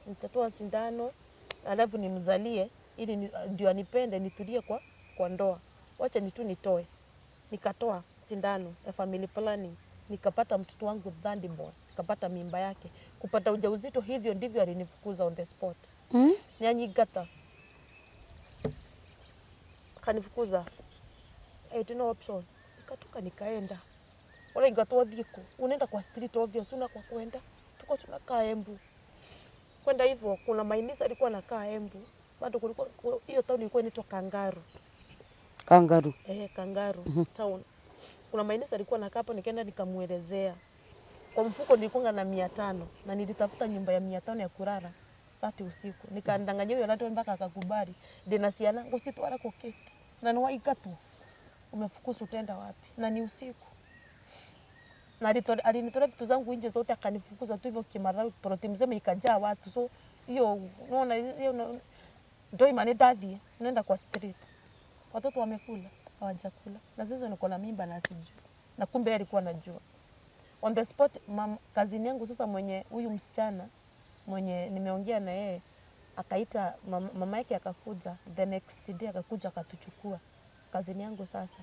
[SPEAKER 2] nitatoa sindano alafu nimzalie ili ndio anipende nitulie kwa ndoa. Wacha nitu nitoe. Nikatoa sindano ya family planning. Nikapata mtoto wangu third born. Nikapata mimba yake. Kupata ujauzito hivyo ndivyo alinifukuza on the spot. Nyanyigata. Akanifukuza. I had no option. Nikatoka nikaenda. Wala ingatoa thiku. Unaenda kwa street obvious, una kwa kwenda. Tuko tunakaa Embu. Kwenda hivyo kuna mainisa alikuwa anakaa Embu. Bado kulikuwa hiyo town ilikuwa inaitwa Kangaru.
[SPEAKER 1] Kangaru.
[SPEAKER 2] Kangaru town. Kuna mainisa alikuwa anakaa hapo, nikaenda nikamuelezea. Kwa mfuko nilikuwa na 500 na nilitafuta nyumba ya 500 ya kulala 30 usiku. Nikandanganya huyo landlord mpaka akakubali. Ndina ciana ngũcitwara kũ Kate. Na nĩ waingatwo. Umefukuzwa utaenda wapi? Na ni usiku. Na alinitolea vitu zangu nje zote akanifukuza tu hivyo kimadharau, ploti mzima ikajaa watu. So hiyo unaona hiyo ndio imani dadhi, unaenda kwa street. Watoto wamekula, hawajakula. Na sasa niko na mimba na sijui. Na kumbe alikuwa anajua. On the spot kazini yangu sasa mwenye huyu msichana mwenye nimeongea na yeye akaita mama yake akakuja the next day akakuja akatuchukua kazini yangu sasa.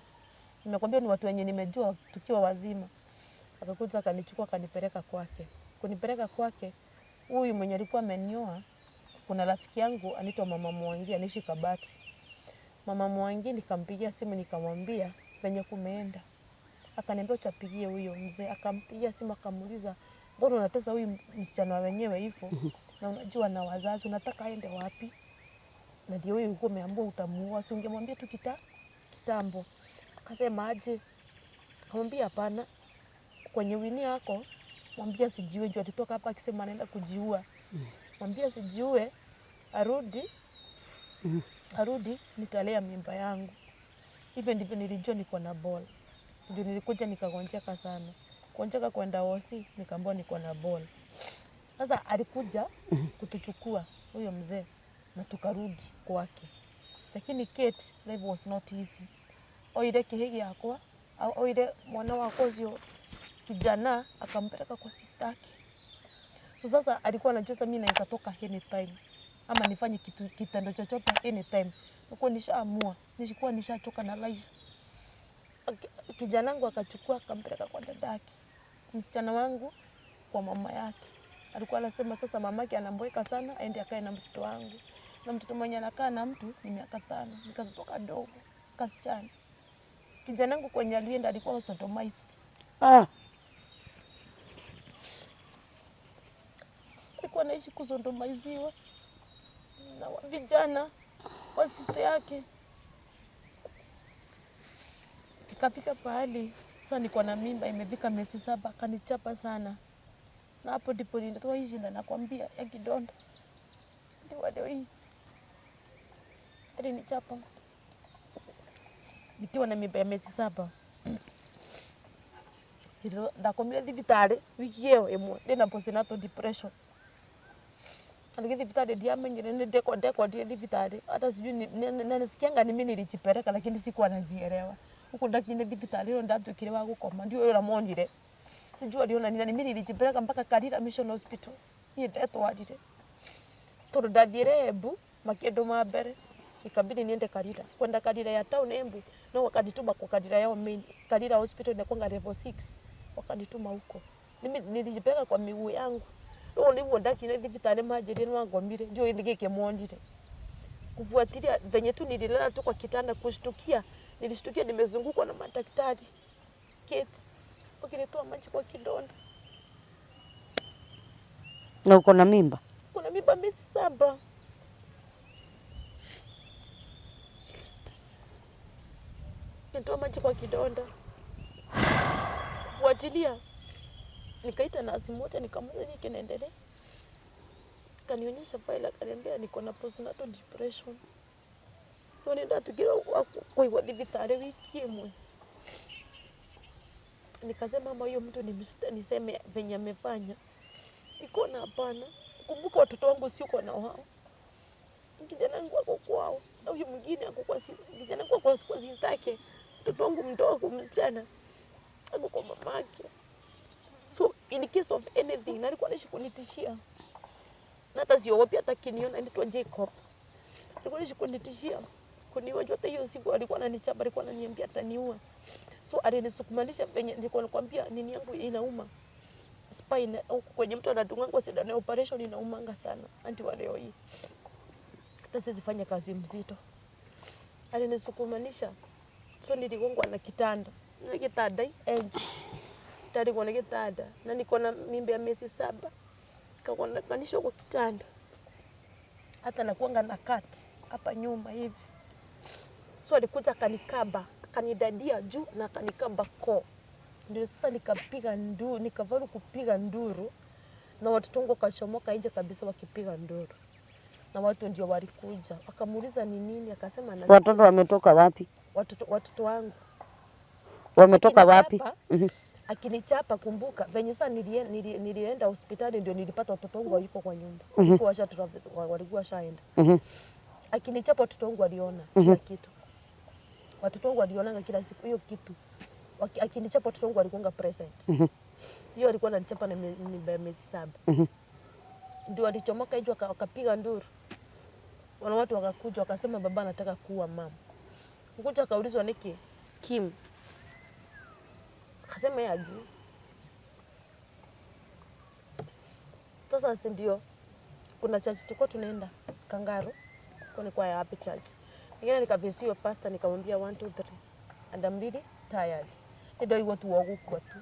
[SPEAKER 2] Nimekwambia ni watu wenye nimejua tukiwa wazima. Akakuja akanichukua akanipeleka kwake. Kunipeleka kwake huyu mwenye alikuwa amenioa, kuna rafiki yangu anaitwa Mama Mwangi anaishi Kabati. Mama Mwangi nikampigia simu nikamwambia venye kumeenda. Akaniambia uchapigie huyo mzee. Akampigia simu akamuuliza mbona unatesa huyu msichana wenyewe hivyo? Na unajua na wazazi unataka aende wapi? Na ndio huyu ulikuwa umeambiwa utamuua, si ungemwambia tu kitambo. Akasema aje? Akamwambia hapana. Kwenye wini yako mwambie asijiue, juu alitoka hapa akisema anaenda kujiua. Mwambie asijiue, arudi nitalea mimba yangu. Hivyo ndivyo nilijua niko na ball. Ndio nilikuja nikagonjeka sana. Kugonjeka kwenda hosi nikaambiwa niko na ball. Sasa alikuja kutuchukua huyo mzee na tukarudi kwake. Lakini Kate, life was not easy. Oire kihigi yakwa, oire mwana wakwa ucio kijana akampeleka kwa sister yake. So sasa alikuwa anajua sasa mimi naweza toka anytime ama nifanye kitendo chochote anytime. Nilikuwa nishaamua, nilikuwa nishachoka na life. Kijana wangu akachukua akampeleka kwa dadake. Msichana wangu kwa mama yake. Alikuwa anasema sasa mamake anamboeka sana aende akae na mtoto wangu. Na mtoto mwenye anakaa na mtu ni miaka 5, nikatoka dogo, kasichana. Kijana wangu kwenye alienda alikuwa sodomized. Alikuwa anaishi kusodomiziwa na vijana wa sister yake. Ikafika pahali sasa niko na mimba imefika miezi 7, akanichapa sana. Na hapo ndipo nilitoa hii shida nakwambia ya kidonda. Ndio leo hii. Alinichapa nikiwa na mimba ya miezi 7. Ndakomire thibitarĩ wiki ĩyo ĩmwe ndĩna postnatal depression. Ndigĩ thibitarĩ ndiamenyire nĩ ndekwandire thibitarĩ hata sijui na nisikianga ni mimi nilijipeleka lakini sikuwa najielewa. Huko ndakinyire thibitarĩ ĩyo ndatuĩkire wa gũkoma ndiũĩ ũrĩa monire. Sijui aliona nini, ni mimi nilijipeleka mpaka Karira Mission Hospital. Niĩ ndetwarire. Tondũ ndathiire Embu makĩndũma mbere. Ikabidi niende Karira. Kwenda Karira ya town Embu no wakanituma kwa Karira yao main. Karira Hospital inakuanga level 6. Wakanituma huko. Mimi nilijipeleka kwa miguu yangu. Rĩu nĩguo ndakinyire thibitarĩ manjĩrire nĩ wangomire, ndiũĩ nĩ gĩkĩ monire. Kufuatilia venye tu nililala tu kwa kitanda kushtukia, nilishtukia nimezungukwa na madaktari. Kate, wakinitoa maji kwa kidonda.
[SPEAKER 1] Na uko na mimba?
[SPEAKER 2] Kuna mimba miezi 7. Nitoa maji kwa kidonda. Kufuatilia nikaita nasi moja nikamuuliza nini kinaendelea. Akanionyesha file akaniambia niko na postnatal depression. No nĩ ndatuĩkire wa kũigwo thibitarĩ wiki ĩmwe. Nikasema mama, huyo mtu niseme venye amefanya. Nikaona hapana. Kumbuka watoto wangu siko na wao. Kijana wangu ako kwao. Na huyu mwingine ako kwa kijana wangu ako kwa sister yake. Mtoto wangu mdogo msichana ako kwa mamake. So in case of anything, na alikuwa anaishi kunitishia. Na hata siogopi hata akiniona, anaitwa Jacob. Alikuwa anaishi kunitishia. Kuniua juu hata hiyo siku alikuwa ananichapa, alikuwa ananiambia ataniua. So alinisukumanisha venye nilikuwa nakwambia nini yangu inauma. Spine huku kwenye mtu anadungangwa sindano ya operation inaumanga sana. Anti wa leo hii. Hata siwezi fanya kazi mzito. Alinisukumanisha. So niligongwa na kitanda. Na kitanda hii edge. Nitaligwa na kitanda. Na niko na mimba ya miezi 7. Nikagonganishwa kwa kitanda. Hata nakuanga na cut hapa nyuma hivi. So alikuja akanikaba, akanidadia juu na akanikaba koo. Ndio sasa nikapiga nduru, nikafaulu kupiga nduru na watoto wangu wakachomoka nje kabisa wakipiga nduru. Na watu ndio walikuja. Wakamuuliza ni nini, akasema anasikia.
[SPEAKER 1] Watoto wametoka wapi?
[SPEAKER 2] Watoto wangu.
[SPEAKER 1] Wametoka wapi?
[SPEAKER 2] Akinichapa, kumbuka venye sasa nilienda hospitali ndio nilipata watoto wangu walikuwa kwa nyumba. Walikuwa walikuwa washaenda. Akinichapa watoto wangu waliona kila kitu. Watoto wangu walionanga kila siku hiyo kitu. Akinichapa watoto wangu walikuwa present. Hiyo alikuwa ananichapa na mimba ya miezi 7. Ndio walichomoka hiyo wakapiga nduru. Wana watu wakakuja wakasema baba anataka kuua mama. Mkuja akaulizwa niki Kim. Akasema yeye hajui. Sasa si ndio kuna church tulikuwa tunaenda Kangaro. Kwa ni kwa ya happy church. Nikaenda nikavisiwa pastor nikamwambia 1 2 3 and I'm really tired. Ndio hiyo tu wagukwa tu.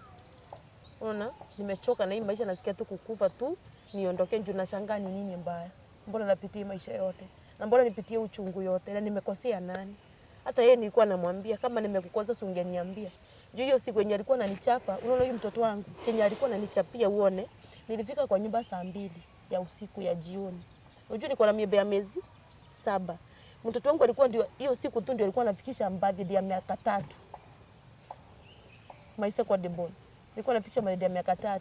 [SPEAKER 2] Unaona? Nimechoka na hii maisha, nasikia tu kukufa tu, niondoke juu nashangaa ni nini mbaya. Mbona napitia maisha yote? Na mbona nipitie uchungu yote? Na nimekosea nani? Hata yeye nilikuwa namwambia kama nimekukosa si ungeniambia. Juu hiyo siku yenye alikuwa ananichapa, unaona huyu mtoto wangu chenye alikuwa ananichapia uone, nilifika kwa nyumba saa 2 ya usiku ya jioni. Unajua niko na mimba ya miezi 7. Mtoto wangu alikuwa ndio hiyo siku tu ndio alikuwa anafikisha birthday ya miaka 3. Maisha kwa Debon. Nilikuwa nafikisha birthday ya miaka 3.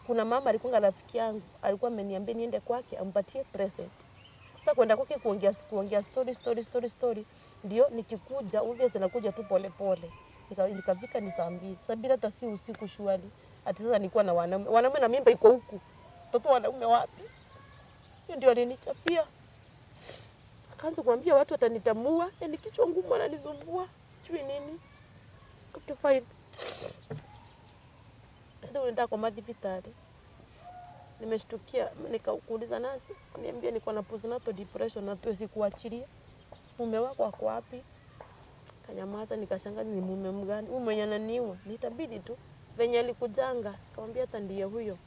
[SPEAKER 2] Kuna mama alikuwa rafiki yangu, alikuwa ameniambia niende kwake ampatie present. Sasa kwenda kwake kuongea story story story story, ndio nikikuja obviously nakuja tu pole pole. Nikafika ni saa 2. Saa 2 hata si usiku shwari. Ati sasa nilikuwa na wanaume. Wanaume na mimba iko huku. Mtoto wanaume wapi? Hiyo ndio alinichapia. Akaanza kuambia watu watanitamua, ni kichwa ngumu ananisumbua, sijui nini. Up to 5. Ndio nenda kwa madhivitari. Nimeshtukia nikakuuliza nasi, niambia niko na postnatal depression na tuwezi kuachilia. Mume wako ako wapi? Kanyamaza, nikashangaa ni mume mgani? Huyu mwenye ananiua. Nitabidi tu venye alikujanga, nikamwambia hata ndiye huyo.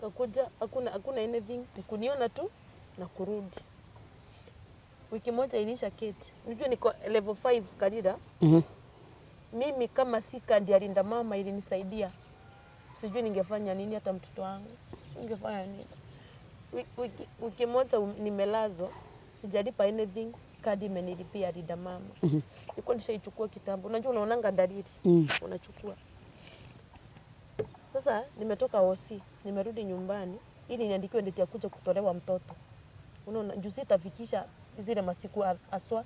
[SPEAKER 2] Kakuja hakuna anything, kuniona tu na kurudi. Wiki moja iliisha keti. Unajua niko level 5 Karira. Mimi kama si kadi ya Linda Mama ilinisaidia. Sijui ningefanya nini hata mtoto wangu. Ningefanya nini? Wiki moja nimelazwa, sijalipa anything, kadi imenilipia Linda Mama. Nilikuwa nishaichukua kitambo. Unajua unaonanga dalili. Unachukua. Sasa nimetoka OC, nimerudi nyumbani ili niandikiwe date ya kuja kutolewa mtoto. Unaona juu sitafikisha zile masiku aswa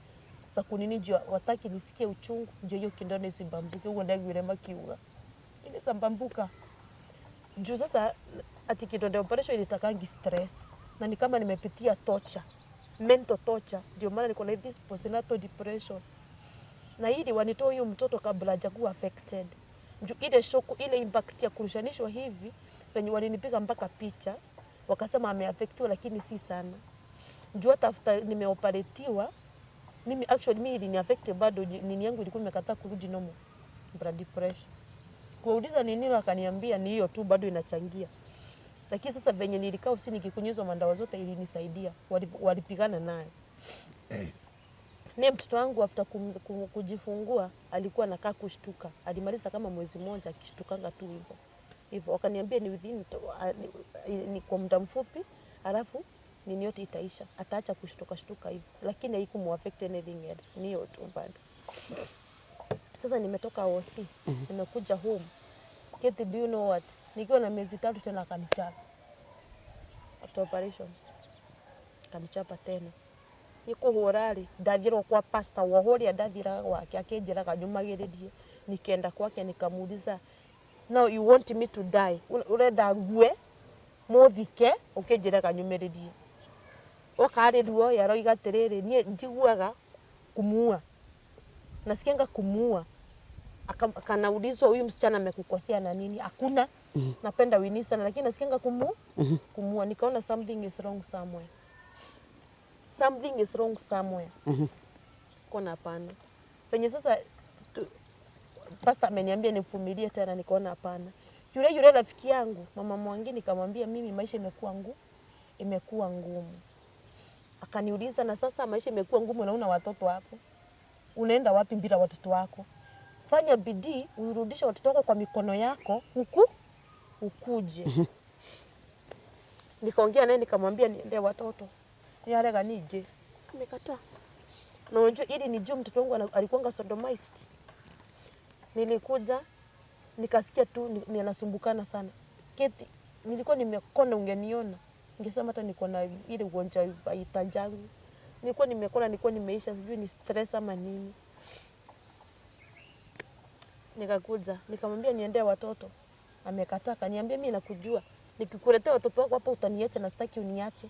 [SPEAKER 2] za kunini juu wataki nisikie uchungu, ndio hiyo kindone isibambuke, huo ndio yule makiuga. Ile sambambuka. Juu sasa ati kidonda operation ilitakangi stress na ni kama nimepitia torture, mental torture, ndio maana niko na this postnatal depression. Na ili wanitoe huyu mtoto kabla hajakuwa affected. Juu ile shock, ile impact ya kurushanishwa hivi, venye walinipiga mpaka picha, wakasema ameaffectiwa lakini si sana. Juu hata after nimeoperatiwa, mimi actually mimi iliniaffect bado, nini yangu ilikuwa imekataa kurudi normal. Blood pressure. Kuuliza ni nini wakaniambia ni hiyo tu bado inachangia. Lakini sasa venye nilikaa usini nikikunyizwa madawa zote ilinisaidia. Walipigana nayo. Ni mtoto wangu after kujifungua alikuwa anakaa kushtuka. Alimaliza kama mwezi mmoja akishtukanga tu hivyo. Hivyo wakaniambia ni within ni kwa muda mfupi, alafu nini yote itaisha, ataacha kushtuka shtuka hivyo, lakini haikumuaffect anything else, ni hiyo tu bado. Sasa nimetoka OC, nimekuja home. Kathy, do you know what? Nikiwa na miezi 3 tena akanichapa. After operation akanichapa tena. Nikuhũra rĩ, ndathirwo kwa pastor wa ũrĩa ndathiraga gwake akĩnjĩraga nyũmagĩrĩrie. Nikienda kwake nikamuuliza, now you want me to die? Ũrenda ngue mũthike ũkĩnjĩraga nyũmĩrĩrie. Oka rĩ ruo aroiga atĩrĩrĩ, niĩ njiguaga kumuua, nasikianga kumuua. Akanaulizwa huyu msichana amekukosea na nini? Hakuna. Napenda Winnie sana lakini nasikianga kumuua. Nikaona something is wrong somewhere. Something is wrong somewhere. Kona hapana. Penye sasa pastor ameniambia nivumilie tena, nikaona hapana. Yule yule rafiki yangu mama Mwangi nikamwambia mimi maisha imekuwa ngumu. Akaniuliza na sasa maisha imekuwa ngumu na una watoto hapo. Unaenda wapi bila watoto wako? Fanya bidii urudishe watoto wako kwa mikono yako huku ukuje. Nikaongea naye nikamwambia niende watoto. Yarega nije. Amekataa. Na unajua ili nijue mtoto wangu alikuwanga sodomized. Nilikuja nikasikia tu ninasumbukana sana. Keti nilikuwa nimekona, ungeniona. Ningesema hata niko na ile ugonjwa itanjangu. Nilikuwa nimekona, nilikuwa nimeisha, sijui ni stress ama nini. Nikakuja nikamwambia niendee watoto. Amekataa, akaniambia mimi nakujua. Nikikuletea watoto wako hapa utaniacha na sitaki uniache.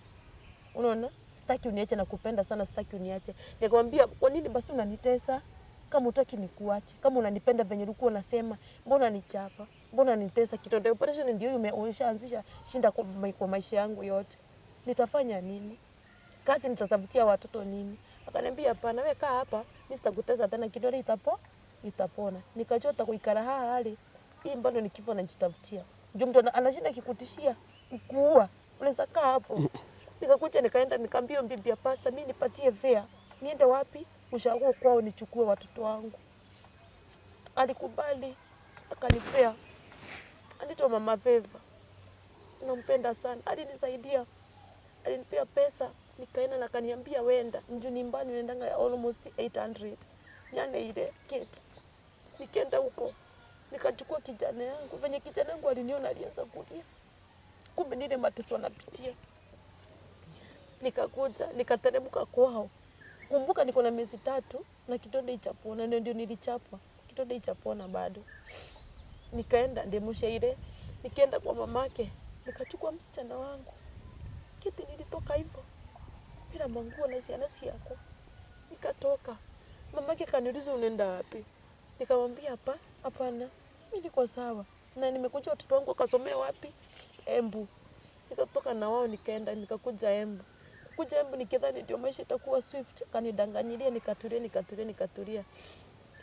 [SPEAKER 2] Unaona? Sitaki uniache na kupenda sana, sitaki uniache. Nikamwambia kwa nini basi unanitesa? Kama hutaki nikuache, kama unanipenda venye ulikuwa unasema, mbona nichapa? Mbona nitesa? Kidonda operation ndio umeshaanzisha shinda kwa maisha yangu yote. Nitafanya nini? Kazi nitatafutia watoto nini? Akaniambia hapana, wewe kaa hapa, mimi sitakutesa tena, kidonda itapona. Nikajua kuikara hali hii bado ni kifo najitafutia. Ndio mtu anashinda kikutishia kukuua, unaweza kaa hapo. Nikakuja nikaenda nikaambia bibi ya pastor, mimi nipatie fare. Niende wapi? Ushago kwao nichukue watoto wangu. Alikubali, akanipea. Anaitwa Mama Favor. Nampenda sana. Alinisaidia. Alinipea pesa, nikaenda na akaniambia wenda. Njoo nyumbani naendanga almost 800. Nyane ile kit. Nikaenda huko. Nikachukua kijana yangu. Venye kijana yangu aliniona alianza kulia. Kumbe nile mateso anapitia. Nikakuja, nikateremka kwao. Kumbuka niko na miezi 3 na kidonda ichapona, ndio nilichapwa. Kidonda ichapona bado. Nikaenda Ndemushaire, nikaenda kwa mamake, nikachukua msichana wangu. Kiti nilitoka hivyo. Bila manguo na siana yako. Nikatoka. Mamake kaniuliza unaenda wapi? Nikamwambia hapa, hapana. Mimi niko sawa. Na nimekuja watoto wangu wakasomea wapi? Embu. Nikatoka na wao nikaenda nikakuja Embu. Kuja Embu nikidhani ndio maisha itakuwa swift, kanidanganyilia nikatulia.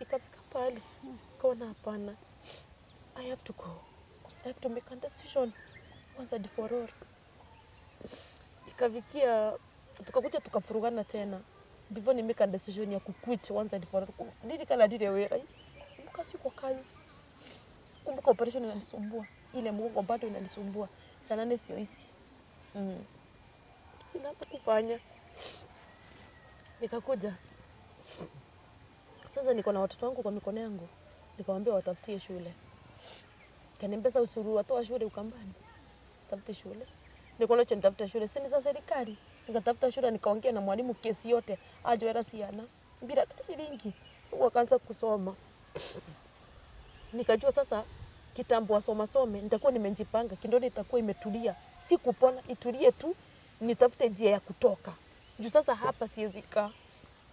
[SPEAKER 2] Ikafika pale kaona hapana. I have to go. I have to make a decision once and for all. Ikafikia tukakuja tukafurugana tena. Before ni make a decision ya kuquit once and for all. Nini kana dire wera? Kumbuka siko kazi. Kumbuka operation inanisumbua. Ile mgongo bado inanisumbua. Saa 8 sio hisi. Sina hata kufanya. Nikakuja. Sasa niko na watoto wangu kwa mikono yangu. Nikamwambia watafutie shule. Kaniambia sasa usuru watoa shule Ukambani. Sitafute shule. Nikaona acha nitafute shule. Sasa ni za serikali. Nikatafuta shule nikaongea na mwalimu kesi yote. Ajoera siana bila shilingi. Wakaanza kusoma. Nikajua sasa kitambo wasoma some nitakuwa nimejipanga, kidonda itakuwa imetulia. Si kupona, itulie tu, nitafute njia ya kutoka. Juu sasa hapa siwezi kaa.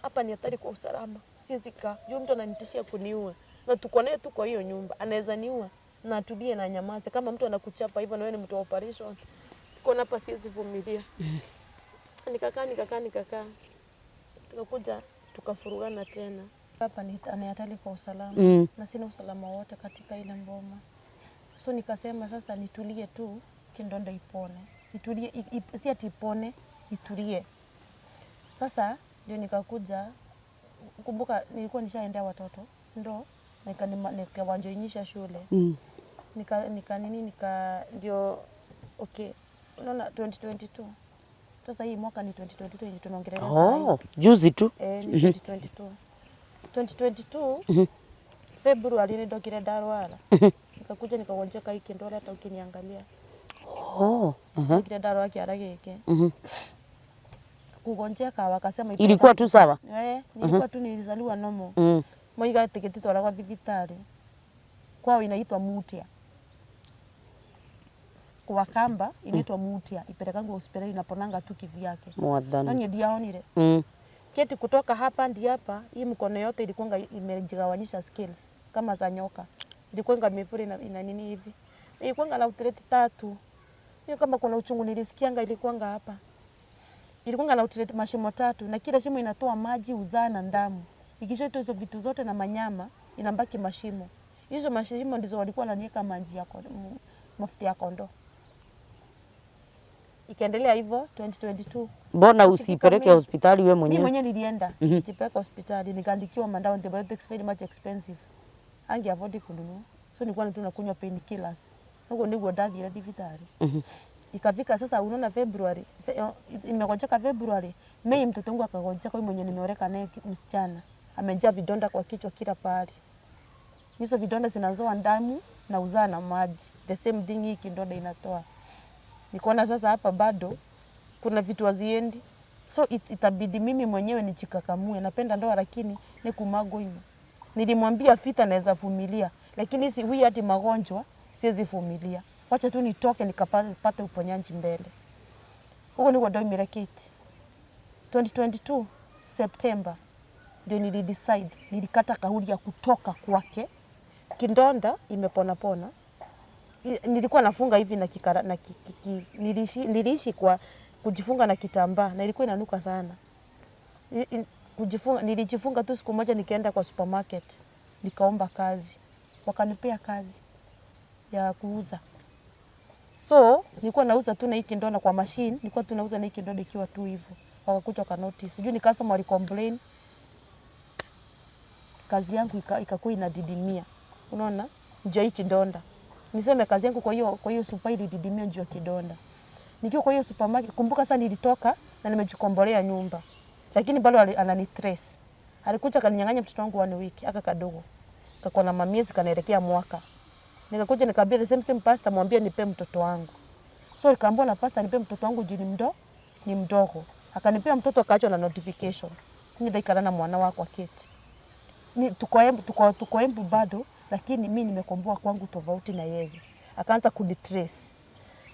[SPEAKER 2] Hapa ni hatari kwa usalama. Siwezi kaa. Juu mtu ananitishia kuniua. Na tuko naye tu kwa hiyo nyumba. Anaweza niua na atulie na nyamaze. Kama mtu anakuchapa hivyo na wewe ni mtu wa operation. Kwa hapa siwezi vumilia. Nikakaa. Tukakuja tukafurugana tena. Hapa ni hatari kwa usalama. Na sina usalama wote katika ile mboma. So nikasema sasa nitulie tu kidonda ipone. Itulie, si ati ipone, itulie. Sasa ndio nikakuja, kumbuka nilikuwa nishaendea watoto, ndio nikawajoinisha shule. Nika nini nika ndio okay, unaona 2022, sasa hii mwaka ni 2022 yenye tunaongelea saa hii.
[SPEAKER 1] Oh, juzi tu.
[SPEAKER 2] Eh, ni 2022. 2022 February nĩ ndokire ndarwara, nikakuja nikagonjeka hii kidole, hata ukiniangalia.
[SPEAKER 1] Oh.
[SPEAKER 2] Ndokire ndarwara kĩara gĩkĩ, kugonjeka wakasema
[SPEAKER 1] Ilikuwa tu sawa.
[SPEAKER 2] Eh, nilikuwa tu nilizaliwa normal. Moiga atĩ gĩtitwaragwo thibitarĩ, kwao inaitwa mutia, kwa Kamba inaitwa mutia, ipelekangwa hospitali inaponanga tu kivyake. No
[SPEAKER 1] Mwathani.
[SPEAKER 2] niĩ ndiaonire. Keti kutoka hapa hadi hapa, hii mkono yote ilikuwa imejigawanyisha scales kama za nyoka, ilikuwa imefura ina nini hivi, ilikuwa na outlet tatu. Hiyo kama kuna uchungu nilisikianga ilikuwanga hapa, ilikuwa na outlet mashimo tatu, na kila shimo inatoa maji, uzaa na damu. Ikishatoa hizo vitu zote na manyama, inabaki mashimo. Hizo mashimo ndizo walikuwa wananiweka maji ya mafuta ya kondoo. Ikaendelea hivyo 2022.
[SPEAKER 1] Mbona
[SPEAKER 2] Ikifika
[SPEAKER 1] usipeleke
[SPEAKER 2] Mei,
[SPEAKER 1] hospitali we
[SPEAKER 2] mimi
[SPEAKER 1] mwenyewe?
[SPEAKER 2] mwenyewe nilienda nijipeleka hospitali, nikaandikiwa madawa, antibiotics very much expensive, ange afford kununua, so nilikuwa tu nakunywa painkillers huko niguo ndathire thibitarĩ. Ikafika sasa, unaona February imegonjeka February, Mei mtoto wangu akagonjeka, huyu mwenye nimeoleka naye, msichana amejaa vidonda kwa kichwa kila pahali. Hizo vidonda zinazoa damu na uzaa na maji, the same thing hii kidonda inatoa. Nikaona sasa hapa bado kuna vitu haziendi, so itabidi mimi mwenyewe nijikakamue. Napenda ndoa lakini ni kumagoima. Nilimwambia vita naweza vumilia, lakini si huyu hadi magonjwa siwezi vumilia, wacha tu nitoke nikapate uponyaji mbele. Huko niko ndaumire Kate 2022 September ndio nilidecide, nilikata kauli ya kutoka kwake. Kidonda imepona pona. Nilikuwa nafunga hivi na kikara, na ki, ki, ki, niliishi kwa kujifunga na kitambaa na ilikuwa inanuka sana. Kujifunga, nilijifunga tu siku moja nikaenda kwa supermarket nikaomba kazi, wakanipea kazi ya kuuza. So nilikuwa nauza tu na hii kidonda kwa machine, nilikuwa tu nauza na hii kidonda ikiwa tu hivyo. Wakakuja waka notice, sijui ni customer wali complain, kazi yangu ikakuwa inadidimia. Unaona, juu ya hii kidonda. Niseme kazi yangu kwa hiyo super ilididimia juu ya kidonda. Nikiwa kwa hiyo supermarket, kumbuka sasa nilitoka na nimejikombolea nyumba. Lakini bado ananitrace. Alikuja akaninyang'anya mtoto wangu one week, aka kadogo. Kako na mamiezi kanaelekea mwaka. Nikakuja nikaambia the same same pastor, mwambie nipe mtoto wangu. So nikaambiwa na pastor nipe mtoto wangu juu ni mdogo. Akanipea mtoto, akaachwa na notification. Mimi ndaikara na mwana wakwa Kate. Ni tuko Embu bado, lakini mi nimekomboa kwangu tofauti na yeye. Akaanza kunitrace.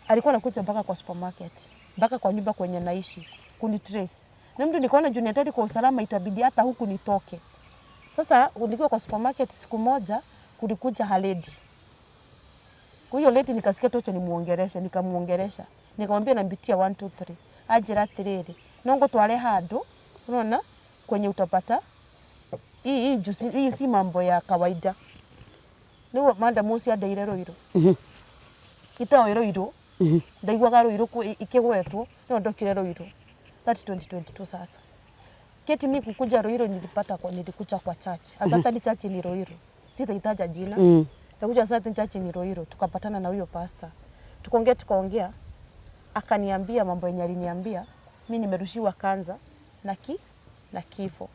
[SPEAKER 2] Alikuwa anakuja mpaka kwa supermarket, mpaka kwa nyumba kwenye naishi kunitrace. Na mtu nikaona juu ni hatari kwa usalama, itabidi hata huku nitoke. Sasa nikiwa kwa supermarket siku moja kulikuja a lady. Kwa hiyo lady nikasikia tocho nimuongereshe, nikamuongeresha. Nikamwambia nambitia 1 2 3. Anjĩra atĩrĩrĩ, no ngũtware handũ, unaona, kwenye utapata hii juice, hii si mambo ya kawaida. Nĩguo madam ũcio andeire Ruiru. Itoĩ Ruiru. Ndaiguaga Ruiru ikĩgwetwo, no ndokire Ruiru. That's 2022 sasa. Keti mi kukuja Ruiru nilipata kwa nilikuja kwa church. Asante church ni Ruiru. Sitaitaja jina. Nikakuja certain church ni Ruiru, tukapatana na huyo pastor. Tukaongea tukaongea, akaniambia mambo yenye aliniambia, mi nimerushiwa kanza na kifo.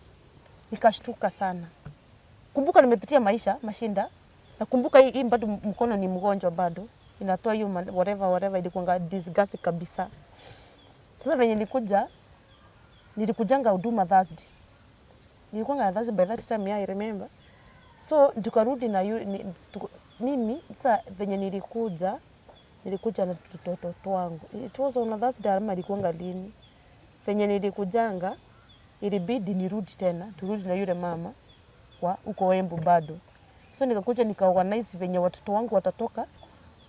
[SPEAKER 2] Nikashtuka sana. Kumbuka nimepitia maisha mashinda. Nakumbuka hii bado mkono ni mgonjwa bado. Inatoa hiyo whatever whatever, ilikuwa disgusting kabisa. Sasa venye nilikuja, nilikujanga huduma Thursday. Nilikuwa na Thursday by that time, yeah, I remember. So tukarudi na mimi sasa venye nilikuja, nilikuja na tutoto twangu. It was on a Thursday ama ilikuwanga lini? Venye nilikujanga ilibidi nirudi tena, turudi na yule mama kwa huko Embu bado. So nikakuja nikaorganize venye watoto wangu watatoka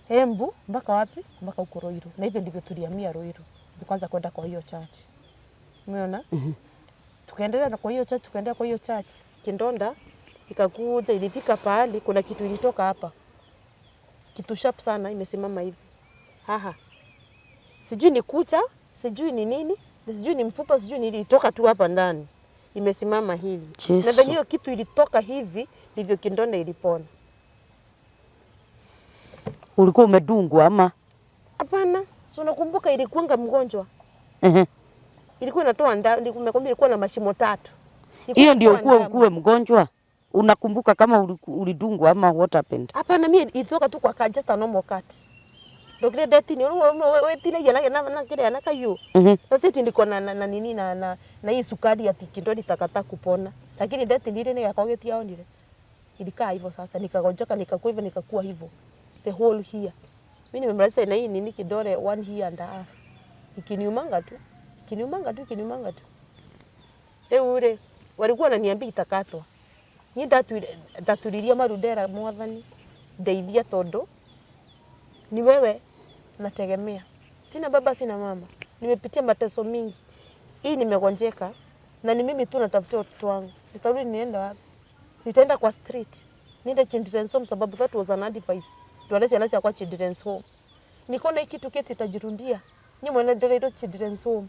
[SPEAKER 2] Embu mpaka wapi? Mpaka huko Ruiru. Na hivyo ndivyo tulihamia Ruiru. Tukaanza kwenda kwa hiyo church. Umeona? Tukaendelea na kwa hiyo church, tukaendelea kwa hiyo church. Kidonda ikakuja, ilifika pahali kuna kitu ilitoka hapa. Kitu sharp sana imesimama hivi. Haha. Sijui ni kucha, sijui ni nini, sijui ni mfupa, sijui ni ilitoka tu hapa ndani. Imesimama hivi. Na
[SPEAKER 1] Yesu.
[SPEAKER 2] venye hiyo kitu ilitoka hivi ndivyo kidonda ilipona.
[SPEAKER 1] Ulikuwa umedungwa ama?
[SPEAKER 2] Hapana, si unakumbuka ilikuanga mgonjwa.
[SPEAKER 1] Ehe.
[SPEAKER 2] Ilikuwa inatoa ndamu, nimekwambia ilikuwa na mashimo tatu. Ilikuwa
[SPEAKER 1] Hiyo ndio
[SPEAKER 2] inatoa
[SPEAKER 1] ukuwe
[SPEAKER 2] damu.
[SPEAKER 1] ukuwe mgonjwa? Unakumbuka kama ulidungwa ama what happened?
[SPEAKER 2] Hapana, mimi ilitoka tu kwa cut, just a normal cut. Ndokire ndetini, wetinagia na kĩrĩa na kahiũ. Na si ati ndiko na nini na hii sukari ati kidonda itakata kupona. Lakini ndetinire nĩ gĩakwa gĩtiaonire. Ilikaa hivyo sasa, nikagonjeka, nikakuwa hivyo, nikakuwa hivyo. The whole year. Mimi nimemaliza na hii nini kidole 1 year and a half. Ikiniumanga tu. Ikiniumanga tu, ikiniumanga tu. Rĩu rĩ, walikuwa wananiambia itakatwa. Niĩ ndaturirie maru ndera Mwathani ndeithia tondu ni wewe nategemea. Sina baba, sina mama. Nimepitia mateso mingi. Hii nimegonjeka na ni mimi tu natafutia watoto wangu. Nitarudi nienda wapi? Nitaenda kwa street. Niende children's home sababu that was an advice. Tware ciana ciakwa children's home. Nikona hii kitu keti itajirundia. Ni mwene ndereirwo children's home.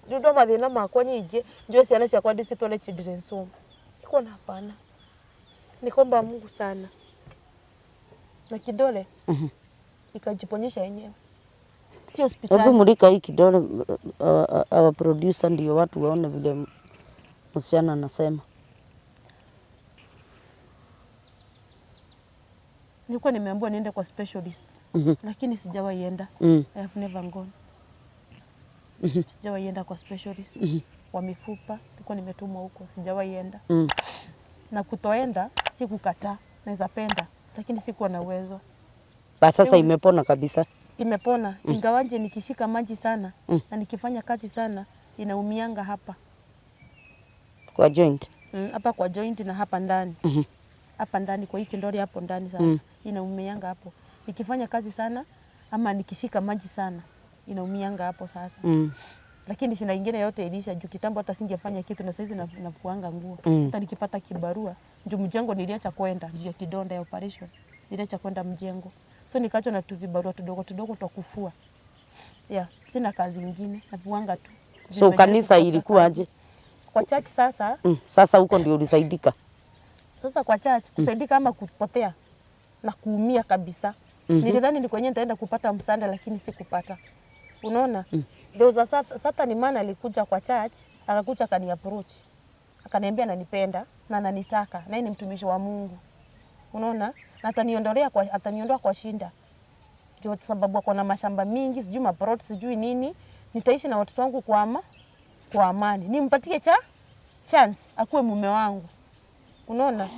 [SPEAKER 2] Nĩ ũndũ wa mathĩna makwa nyingĩ, njoe ciana ciakwa ndĩcitware children's home. Nikaona hapana. Nikaomba Mungu sana. Na kidole ikajiponyesha yenyewe. Si hospitali.
[SPEAKER 1] Hebu mulika hii kidole, our producer, ndio watu waone vile msichana anasema.
[SPEAKER 2] Nilikuwa nimeambiwa niende kwa specialist. Lakini sijawahi enda. I have never gone. Sijawahi enda kwa specialist wa mifupa, nilikuwa nimetumwa huko, sijawahi enda. Na kutoenda si kukataa, naweza penda, lakini sikuwa na uwezo.
[SPEAKER 1] Ba sasa imepona kabisa.
[SPEAKER 2] Imepona, ingawaje nikishika maji sana na nikifanya kazi sana inaumianga hapa.
[SPEAKER 1] Kwa joint.
[SPEAKER 2] Hapa kwa joint na hapa ndani. Hapa ndani kwa hii kidole hapo ndani sasa. Inaumianga hapo. Nikifanya kazi sana ama nikishika maji sana inaumianga hapo sasa. Lakini shida ingine yote iliisha juu kitambo hata singefanya kitu na saizi nafuanga nguo. Hata nikipata kibarua juu mjengo niliacha kwenda juu ya kidonda ya operation. Niliacha kwenda mjengo. So nikaachwa na tu vibarua tudogo tudogo twa kufua. Yeah, sina kazi ingine, nafuanga tu.
[SPEAKER 1] So
[SPEAKER 2] Nimejaribu
[SPEAKER 1] kanisa
[SPEAKER 2] kutafuta
[SPEAKER 1] ilikuwa
[SPEAKER 2] kazi.
[SPEAKER 1] aje?
[SPEAKER 2] Kwa church sasa,
[SPEAKER 1] Sasa huko ndio ulisaidika.
[SPEAKER 2] Sasa kwa church kusaidika ama kupotea na kuumia kabisa. Nilidhani ni kwenye nitaenda kupata msaada lakini sikupata. Unaona? There was a Satan man alikuja kwa church, akakuja akani approach. Akaniambia ananipenda na ananitaka, na yeye ni mtumishi wa Mungu. Unaona? Na ataniondoa kwa shinda. Juu sababu ako na mashamba mingi, sijui maplot, sijui nini. Nitaishi na watoto wangu kwa amani. Nimpatie chance akuwe mume wangu. Unaona?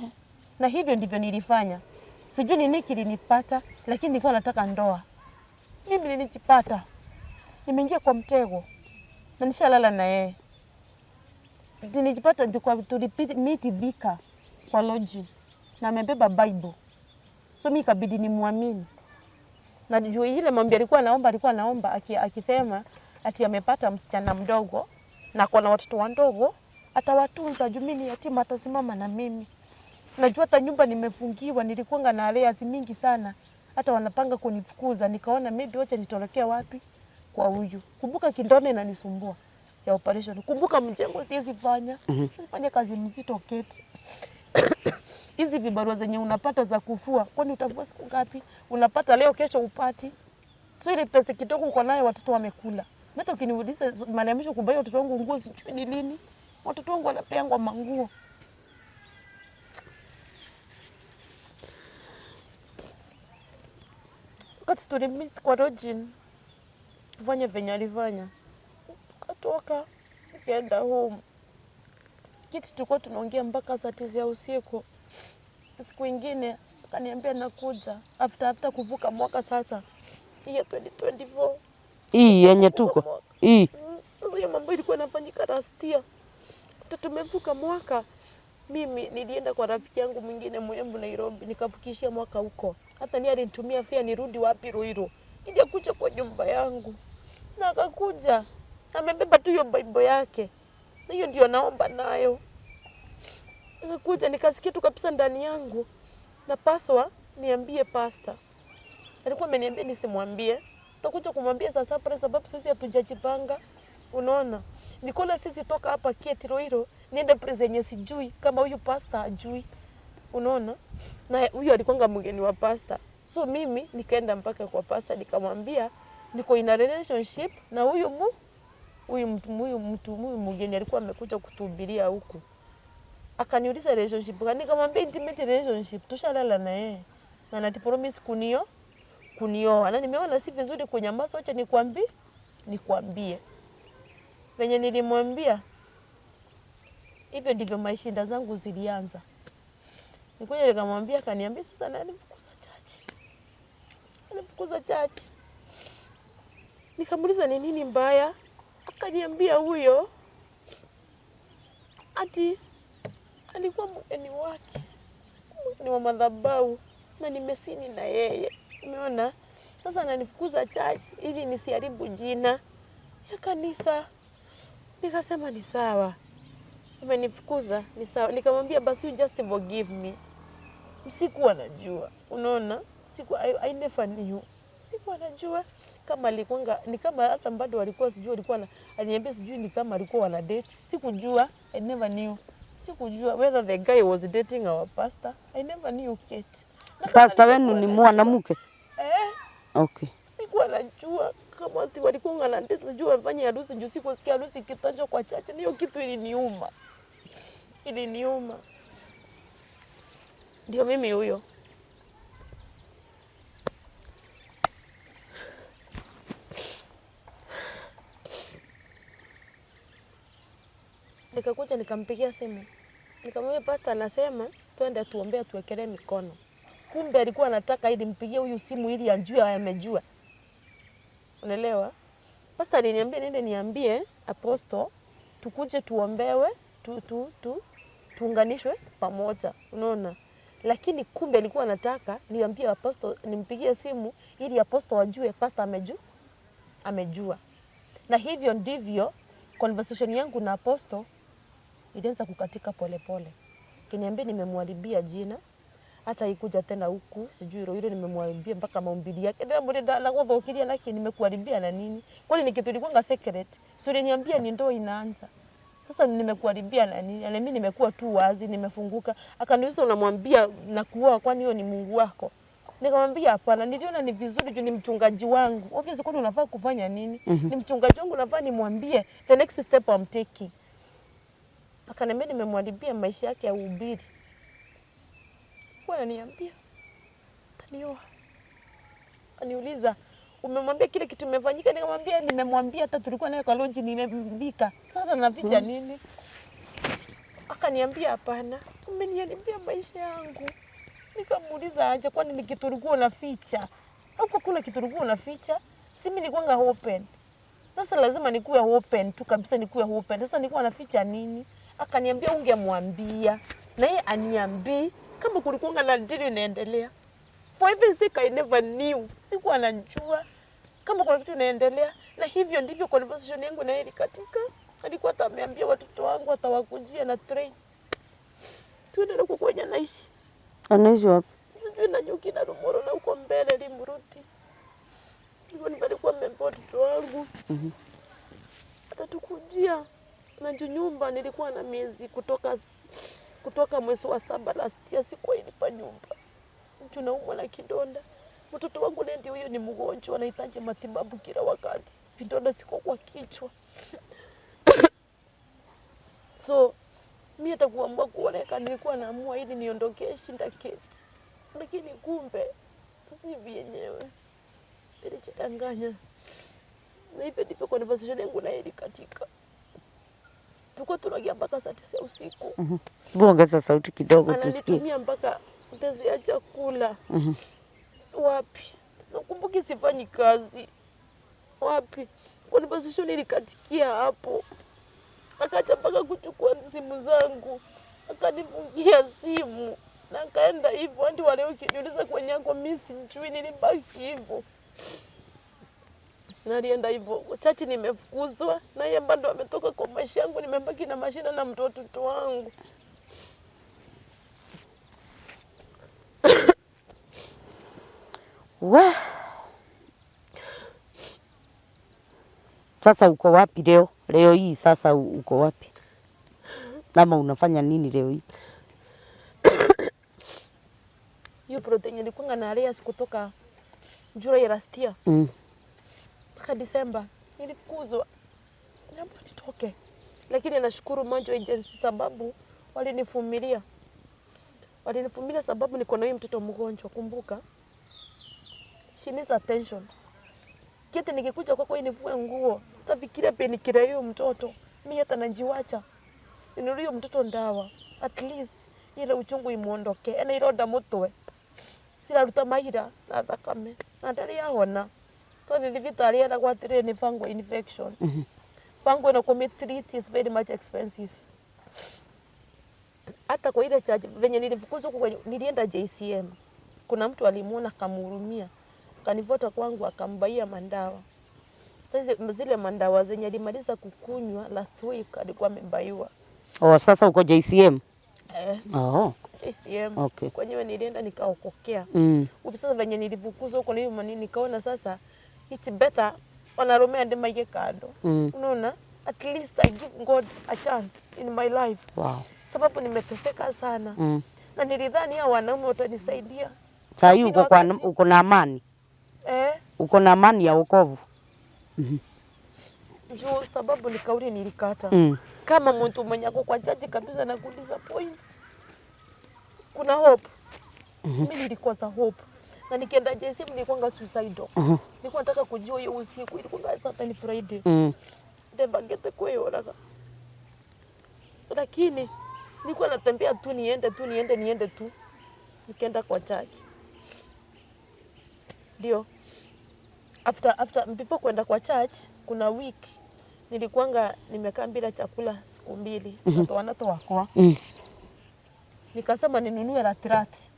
[SPEAKER 2] Na hivyo ndivyo nilifanya. Sijui ni nini kilinipata, lakini nilikuwa nataka ndoa. Mimi nilijipata nimeingia kwa mtego na nishalala na yeye. Nilijipata tulimeet Thika kwa lodging na amebeba Bible. So mimi ikabidi nimwamini. Na juu ile mambo alikuwa anaomba akisema ati amepata msichana mdogo na ako na watoto wadogo atawatunza juu mimi ni yatima atasimama na mimi. Najua hata nyumba nimefungiwa, nilikuanga na arrears mingi sana. Hata wanapanga kunifukuza, nikaona maybe wacha nitorokea wapi? Kwa huyu. Kumbuka kidonda inanisumbua ya operation. Kumbuka mjengo siwezi fanya. Siwezi fanya kazi mzito keti. Hizi vibarua zenye unapata za kufua, kwani utafua siku ngapi? Unapata leo, kesho upati. So ile pesa kidogo uko nayo watoto wamekula. Hata ukiniuliza mara ya mwisho kubuyia watoto wangu nguo sijui ni lini. Watoto wangu wanapeangwa manguo. Wakati tulimeet kwa lodging, tufanye venye alifanya, tukatoka nikaenda home. Kitu tulikuwa tunaongea mpaka saa 9 ya usiku. Siku ingine akaniambia nakuja after kuvuka mwaka sasa, hiyo 2024.
[SPEAKER 1] Hii yenye tuko hii.
[SPEAKER 2] Sasa hiyo mambo ilikuwa inafanyika last year. After tumevuka mwaka, mimi nilienda kwa rafiki yangu mwingine Muembu Nairobi, nikavukishia mwaka huko. Hata ni alinitumia fare nirudi wapi Ruiru, ili akuja kwa nyumba yangu, na akakuja amebeba tu hiyo Bible yake, na hiyo ndio naomba nayo. Akakuja nikasikia tu kabisa ndani yangu napaswa niambie pastor. Alikuwa ameniambia nisimwambie, takuja kumwambia sasa pale, sababu sisi hatujajipanga. Unaona, Nikola sisi toka hapa Keti Ruiru niende place yenye sijui kama huyu pastor ajui. Unaona, na huyu alikuwa mgeni wa pastor. So mimi nikaenda mpaka kwa pastor nikamwambia niko in a relationship na huyu mtu huyu mgeni alikuwa amekuja kutuhubiria huku. Akaniuliza relationship gani? Nikamwambia intimate relationship, tushalala na yeye na ananipromise kunioa, na nimeona si vizuri kunyamaza, acha nikwambie. Venye nilimwambia hivyo ndivyo mashinda zangu zilianza. Nikuja nikamwambia, akaniambia sasa nanifukuza church, nanifukuza church. Nikamuuliza ni nini mbaya, akaniambia huyo ati alikuwa mgeni wake, mgeni wa madhabahu na nimesin na yeye. Umeona? Sasa ananifukuza church ili nisiharibu jina ya kanisa. Nikasema ni sawa, amenifukuza ni sawa. Nikamwambia basi you just forgive me. Sikuwa najua, unaona, I never knew. Sikuwa najua kama alikuwa ni kama hata bado walikuwa sijui walikuwa na, aliniambia sijui ni kama alikuwa wana date. Sikujua, I never knew. Sikujua whether the guy was dating our pastor. I never knew, Kate. Na kama
[SPEAKER 1] Pastor wenu
[SPEAKER 2] ningekuwa
[SPEAKER 1] ni
[SPEAKER 2] najua-
[SPEAKER 1] mwanamke?
[SPEAKER 2] Eh, sikuwa najua kama ati walikuwa wana date, sijui wafanye harusi juu sikusikia harusi ikitajwa kwa church. Hiyo kitu iliniuma, iliniuma. Ndio mimi huyo. Nikakuja nikampigia simu, nikamwambia pastor anasema twende tuombee tuwekelee mikono. Kumbe alikuwa anataka ili mpigie huyu simu ili ajue amejua. Unaelewa? Pastor aliniambia niende niambie apostle tukuje tuombewe tu, tu, tu, tuunganishwe pamoja, unaona. Lakini kumbe alikuwa anataka niambie apostle, nimpigie simu ili apostle ajue pastor amejua, amejua. Na hivyo ndivyo conversation yangu na apostle ilianza kukatika polepole. Kiniambia nimemharibia jina, hata ikuja tena huku sijui roho ile nimemharibia mpaka maumbili yake ndamuri naguthukiria naki nimekuharibia na nini? Kwani ni kitu ilikuwa secret? Si uliniambia ni ndoa inaanza. Sasa nimekuharibia na nini? Na mimi nimekuwa tu wazi, nimefunguka. Akaniuliza unamwambia na kuoa, kwani hiyo ni Mungu wako? Nikamwambia hapana, niliona ni vizuri juu ni mchungaji wangu. Obviously kwani unafaa kufanya nini? Ni mchungaji wangu, nafaa nimwambie the next step I'm taking. Akaniambia nimemharibia maisha yake ya uhubiri. Kwa ananiambia atanioa. Akaniuliza umemwambia kile kitu imefanyika? Nikamwambia nimemwambia, hata tulikuwa naye kwa lodge nimemvika. Sasa naficha nini? Akaniambia hapana, umeniharibia maisha yangu. Nikamuuliza aje, kwani ni kitu ulikuwa unaficha? Huko kuna kitu ulikuwa unaficha? Si mimi nilikuwanga open. Sasa lazima nikuwe open tu kabisa, nikuwe open. Sasa nilikuwa naficha nini? Akaniambia ungemwambia, na yeye aniambii kama kulikuwa na deal inaendelea. For heaven's sake, I never knew. Sikuwa najua kama kuna kitu inaendelea, na hivyo ndivyo conversation yangu na yeye ilikatika. Alikuwa hata ameambia watoto wangu atawakujia na train, tuende huko kwenye anaishi.
[SPEAKER 1] Anaishi wapi?
[SPEAKER 2] Sijui Nanyuki na Rumoro na huko mbele Limruti. Hivyo ndivyo alikuwa ameambia watoto wangu atatukujia. Na juu nyumba nilikuwa na miezi kutoka mwezi wa saba last year sikuwa ilipa nyumba. Tunaumwa na kidonda. Mtoto wangu ndiye huyo ni mgonjwa, anahitaji matibabu kila wakati. Vidonda siko kwa kichwa. So mi hata kuamua kuoleka nilikuwa naamua ili niondokee shinda Kate, lakini kumbe si vyenyewe, nilijidanganya. Na hivyo ndivyo conversation yangu na yeye ilikatika. Tulikuwa tunaongea mpaka saa 9 usiku.
[SPEAKER 1] Hebu ongeza sauti kidogo tusikie.
[SPEAKER 2] Ananitumia mpaka pesa ya chakula. Wapi? Nakumbuki sifanyi kazi. Wapi? Conversation ilikatikia hapo. Akacha mpaka kuchukua simu zangu, akanifungia simu na akaenda hivyo. Hadi wa leo ukiniuliza kwenye yako, mimi sijui, nilibaki hivyo na alienda hivyo. Church nimefukuzwa na yeye bado ametoka kwa maisha yangu, nimebaki na mashida na mtoto wangu.
[SPEAKER 1] We. Sasa uko wapi leo? Leo hii sasa uko wapi? Ama unafanya nini leo hii?
[SPEAKER 2] Hiyo plot yenye nilikuwa na arrears kutoka July last year mpaka December nilifukuzwa, niliambiwa nitoke, lakini nashukuru Manjo Agency sababu walinivumilia, walinivumilia sababu niko na huyu mtoto mgonjwa. Kumbuka, she needs attention. Kete nikikuja kwako nifue nguo, utafikiria painkiller hiyo mtoto. Mimi hata najiwacha ninunulie mtoto ndawa, at least ile uchungu imuondoke. Ena ironda mutwe ciraruta maira na thakame na ndarĩ ahona. Twathi thibitarĩ eragwo atĩrĩrĩ nĩ fungal infection. Fungal ĩno kũmĩ-treat is very much expensive. Hata kwa ile charge venye nilifukuzwa huko kwenye nilienda JCM, kuna mtu alimuona akamhurumia, akanifuata kwangu akambaia mandawa. Sasa zile mandawa zenye alimaliza kukunywa last week alikuwa amebaiwa.
[SPEAKER 1] Oh, sasa uko JCM?
[SPEAKER 2] Eh,
[SPEAKER 1] Oh.
[SPEAKER 2] JCM.
[SPEAKER 1] Okay.
[SPEAKER 2] Kwenyewe nilienda nikaokokea. Sasa venye nilifukuzwa huko na manini nikaona sasa it's better wanarumea ndimaige kando. Unaona? At least I give God a chance in my life. Sababu nimeteseka sana. Na nilidhani hao wanaume watanisaidia.
[SPEAKER 1] Saa hii
[SPEAKER 2] Lakini
[SPEAKER 1] uko kwa
[SPEAKER 2] wakati
[SPEAKER 1] uko na amani.
[SPEAKER 2] Eh,
[SPEAKER 1] Uko na amani ya wokovu.
[SPEAKER 2] Juu sababu ni kauli nilikata. Kama mtu mwenye ako kwa church kabisa na kudisappoint. Kuna hope. Mimi nilikosa hope. Na nikienda JCM nilikuwa suicidal. Nilikuwa nataka kujua hiyo usiku, ilikuwa Saturday Friday. Ndebangete kwiyũraga. Lakini nilikuwa natembea tu niende tu niende niende tu. Nikaenda kwa church. Ndio. After before kwenda kwa church kuna week nilikuwanga nimekaa bila chakula siku mbili. Twana twakwa. Nikasema ninunue ratirati.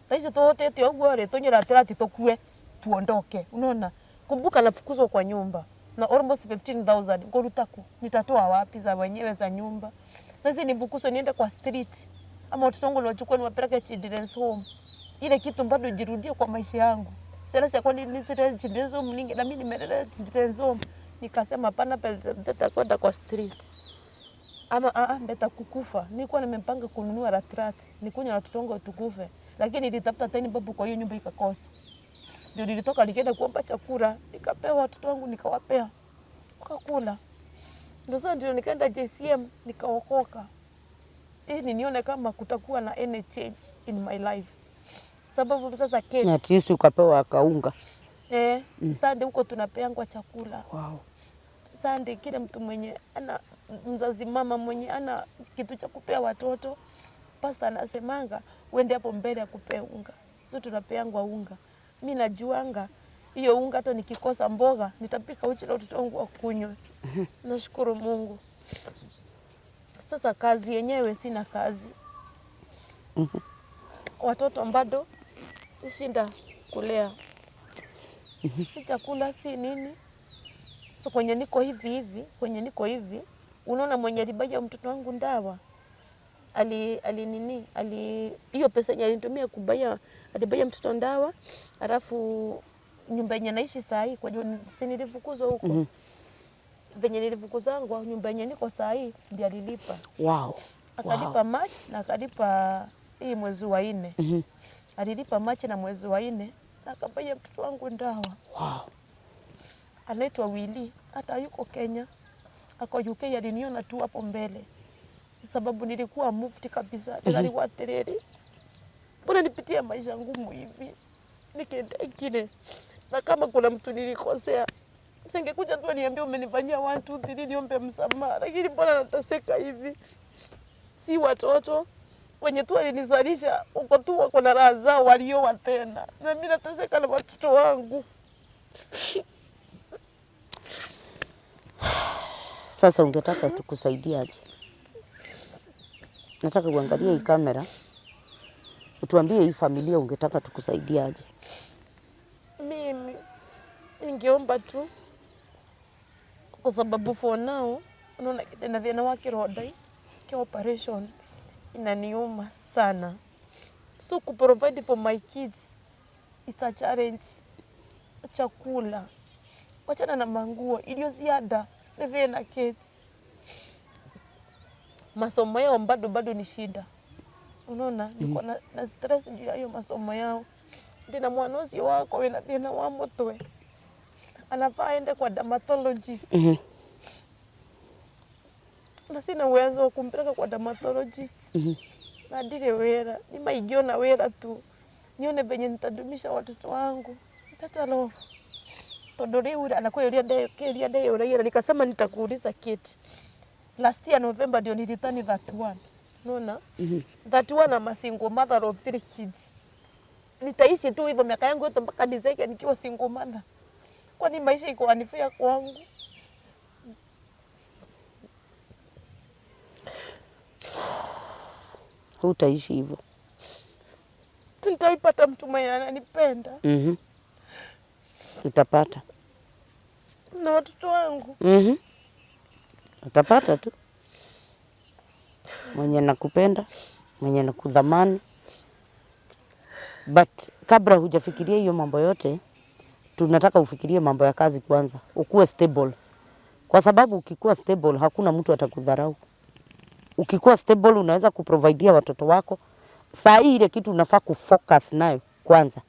[SPEAKER 2] Thaa icio tuhotete ũguo rĩ tunyue ratirati tukue tuondoke. Unaona? Kumbuka nafukuzwa kwa nyumba na almost 15,000 ngũruta kũ? Nitatoa wapi za wenyewe za nyumba? Sasa nifukuzwe niende kwa street ama watoto wangu niwachukue niwapeleke children's home. Ile kitu bado jirudie kwa maisha yangu. Sasa ciakwa ni zile children's home ningi na mimi nimelelewa children's home. Nikasema hapana, better kwenda kwa street. Ama better kukufa. Nilikuwa nimepanga kununua ratirati, nikunywe na watoto wangu tukufe. Lakini nilitafuta tena babu kwa hiyo nyumba ikakosa. Ndio nilitoka nikaenda kuomba chakula, nikapewa watoto wangu nikawapea. Wakakula. Ndio sasa ndio nikaenda JCM nikaokoka. Ili nione kama kutakuwa na any change in my life. Sababu sasa Kate,
[SPEAKER 1] At least ukapewa kaunga.
[SPEAKER 2] Eh, Sunday huko tunapeangwa chakula. Sunday kila mtu mwenye ana mzazi mama mwenye ana kitu cha kupea watoto, pastor anasemanga uende hapo mbele akupee unga. So tunapeangwa unga. Mi najuanga hiyo unga hata nikikosa mboga nitapika uji na watoto wangu wakunywe. Nashukuru Mungu. Sasa kazi yenyewe sina kazi. Watoto bado shinda kulea. Si chakula si nini. So kwenye niko hivi hivi, kwenye niko hivi, unaona mwenye alibaya mtoto wangu ndawa. Ali nini? Ali hiyo pesa yenye alinitumia kubaya, alibaya mtoto ndawa, alafu nyumba yenye naishi saa hii kwenye si nilifukuzwa huko. Venye nilifukuzangwa nyumba yenye niko saa hii ndiye alilipa. Akalipa March na akalipa hii mwezi wa 4. Alilipa March na mwezi wa 4 na akabaya mtoto wangu ndawa. Anaitwa Willy, hata yuko Kenya. Ako UK, aliniona tu hapo mbele. Sababu nilikuwa moved kabisa. Nilikuwa atiriri. Mbona nipitie maisha ngumu hivi? Nikienda kile. Na kama kuna mtu nilikosea, singekuja tu aniambie umenifanyia 1 2 3 niombe msamaha. Lakini mbona nateseka hivi? Si watoto wenye tu walinizalisha, wako tu wako na raha zao walioa tena. Na mimi nateseka na watoto wangu.
[SPEAKER 1] Sasa ungetaka tukusaidie aje? Nataka uangalie hii kamera. Utuambie hii familia ungetaka tukusaidie aje?
[SPEAKER 2] Mimi ningeomba tu kwa sababu for now unaona na thina wa kironda kia operation inaniuma sana. So ku provide for my kids it's a challenge. Chakula, wachana na manguo iliyo ziada ni thina kids. Masomo yao bado ni shida. Unaona, niko na stress juu ya hiyo masomo yao. Ndina mwana ucio wakwa wina thina wa mutwe, anafaa aende kwa dermatologist. Na sina uwezo wa kumpeleka kwa dermatologist. Na ndirĩ wĩra, nima ingĩona wĩra tu nione venye nitadumisha watoto wangu better off. Tondũ rĩu na kwĩ ũrĩa kĩũria ndeyũragia na nikasema nitakuuliza Kate. Last year November ndio niliturn 31. Unaona? 31, I'm a single mother of three kids. Nitaishi tu hivyo miaka yangu yote mpaka nizeeke nikiwa single mother? Kwani maisha iko unfair kwangu?
[SPEAKER 1] Hutaishi hivyo.
[SPEAKER 2] Nitaipata mtu mwenye ananipenda
[SPEAKER 1] Utapata.
[SPEAKER 2] Na watoto wangu.
[SPEAKER 1] Utapata tu mwenye nakupenda, mwenye nakudhamani. But kabla hujafikiria hiyo mambo yote, tunataka ufikirie mambo ya kazi kwanza, ukuwe stable, kwa sababu ukikuwa stable hakuna mtu atakudharau. Ukikuwa stable unaweza kuprovidea watoto wako. Saa hii ile kitu unafaa kufocus nayo kwanza,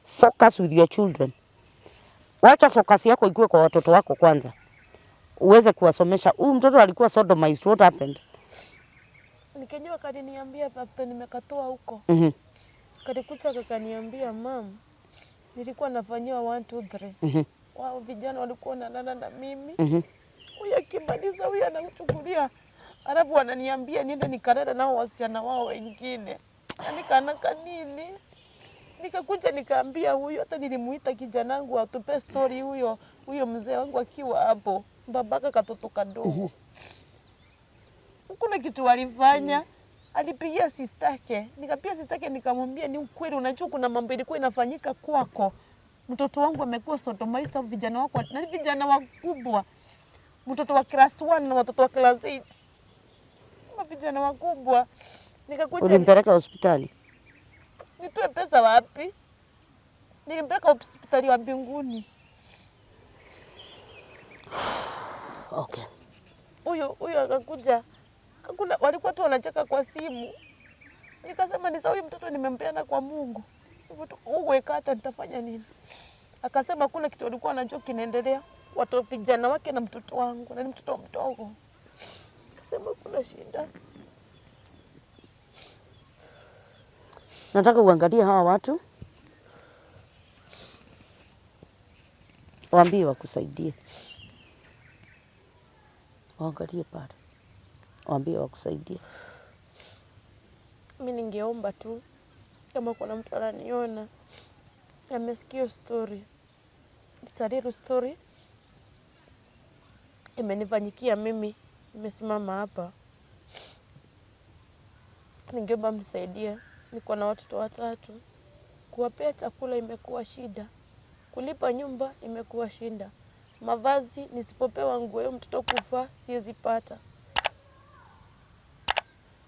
[SPEAKER 1] focus with your children. Wacha focus yako ikuwe kwa watoto wako kwanza, uweze kuwasomesha. Huyu mtoto alikuwa sodomized, what happened?
[SPEAKER 2] Nikenyewe kaliniambia after nimekatoa huko. Kalikucha kakaniambia, "Mum, nilikuwa nafanyiwa 1 2 3. Wao vijana walikuwa wanalala na mimi. Huyu akimaliza, huyu anachukulia. Alafu wananiambia niende nikalale nao wasichana wao wengine." Na nikaanaka nini? Nikakuja nikaambia huyu, hata nilimuita kijanangu atupe story, huyo mzee wangu akiwa hapo, babaka katoto kadogo. Kuna kitu walifanya. Alipigia sistake. Nikapigia sistake nikamwambia, "Ni ukweli, unajua kuna mambo ilikuwa inafanyika kwako. Mtoto wangu amekuwa sodomized, vijana wako na vijana wakubwa. Mtoto wa class 1 na watoto wa class 8. Kama vijana wakubwa." Nikakuja
[SPEAKER 1] Ulimpeleka hospitali?
[SPEAKER 2] Nitoe pesa wapi? Nilimpeleka hospitali wa mbinguni. Huyu akakuja. Hakuna, walikuwa tu wanacheka kwa simu. Nikasema ni sawa, huyu mtoto nimempeana kwa Mungu. Hivyo tu uwe kata nitafanya nini? Akasema kuna kitu walikuwa wanajua kinaendelea. Watoto vijana wake na mtoto wangu, na ni mtoto mdogo. Akasema kuna shida.
[SPEAKER 1] Nataka uangalie hawa watu, waambie wakusaidie. Waangalie pale, waambie wakusaidie.
[SPEAKER 2] Mimi ningeomba tu kama kuna mtu ananiona amesikia story, it's a real story imenifanyikia mimi, nimesimama hapa, ningeomba mnisaidie. Niko na watoto watatu, kuwapea chakula imekuwa shida, kulipa nyumba imekuwa shida, mavazi nisipopewa nguo hiyo mtoto kuvaa siwezi pata.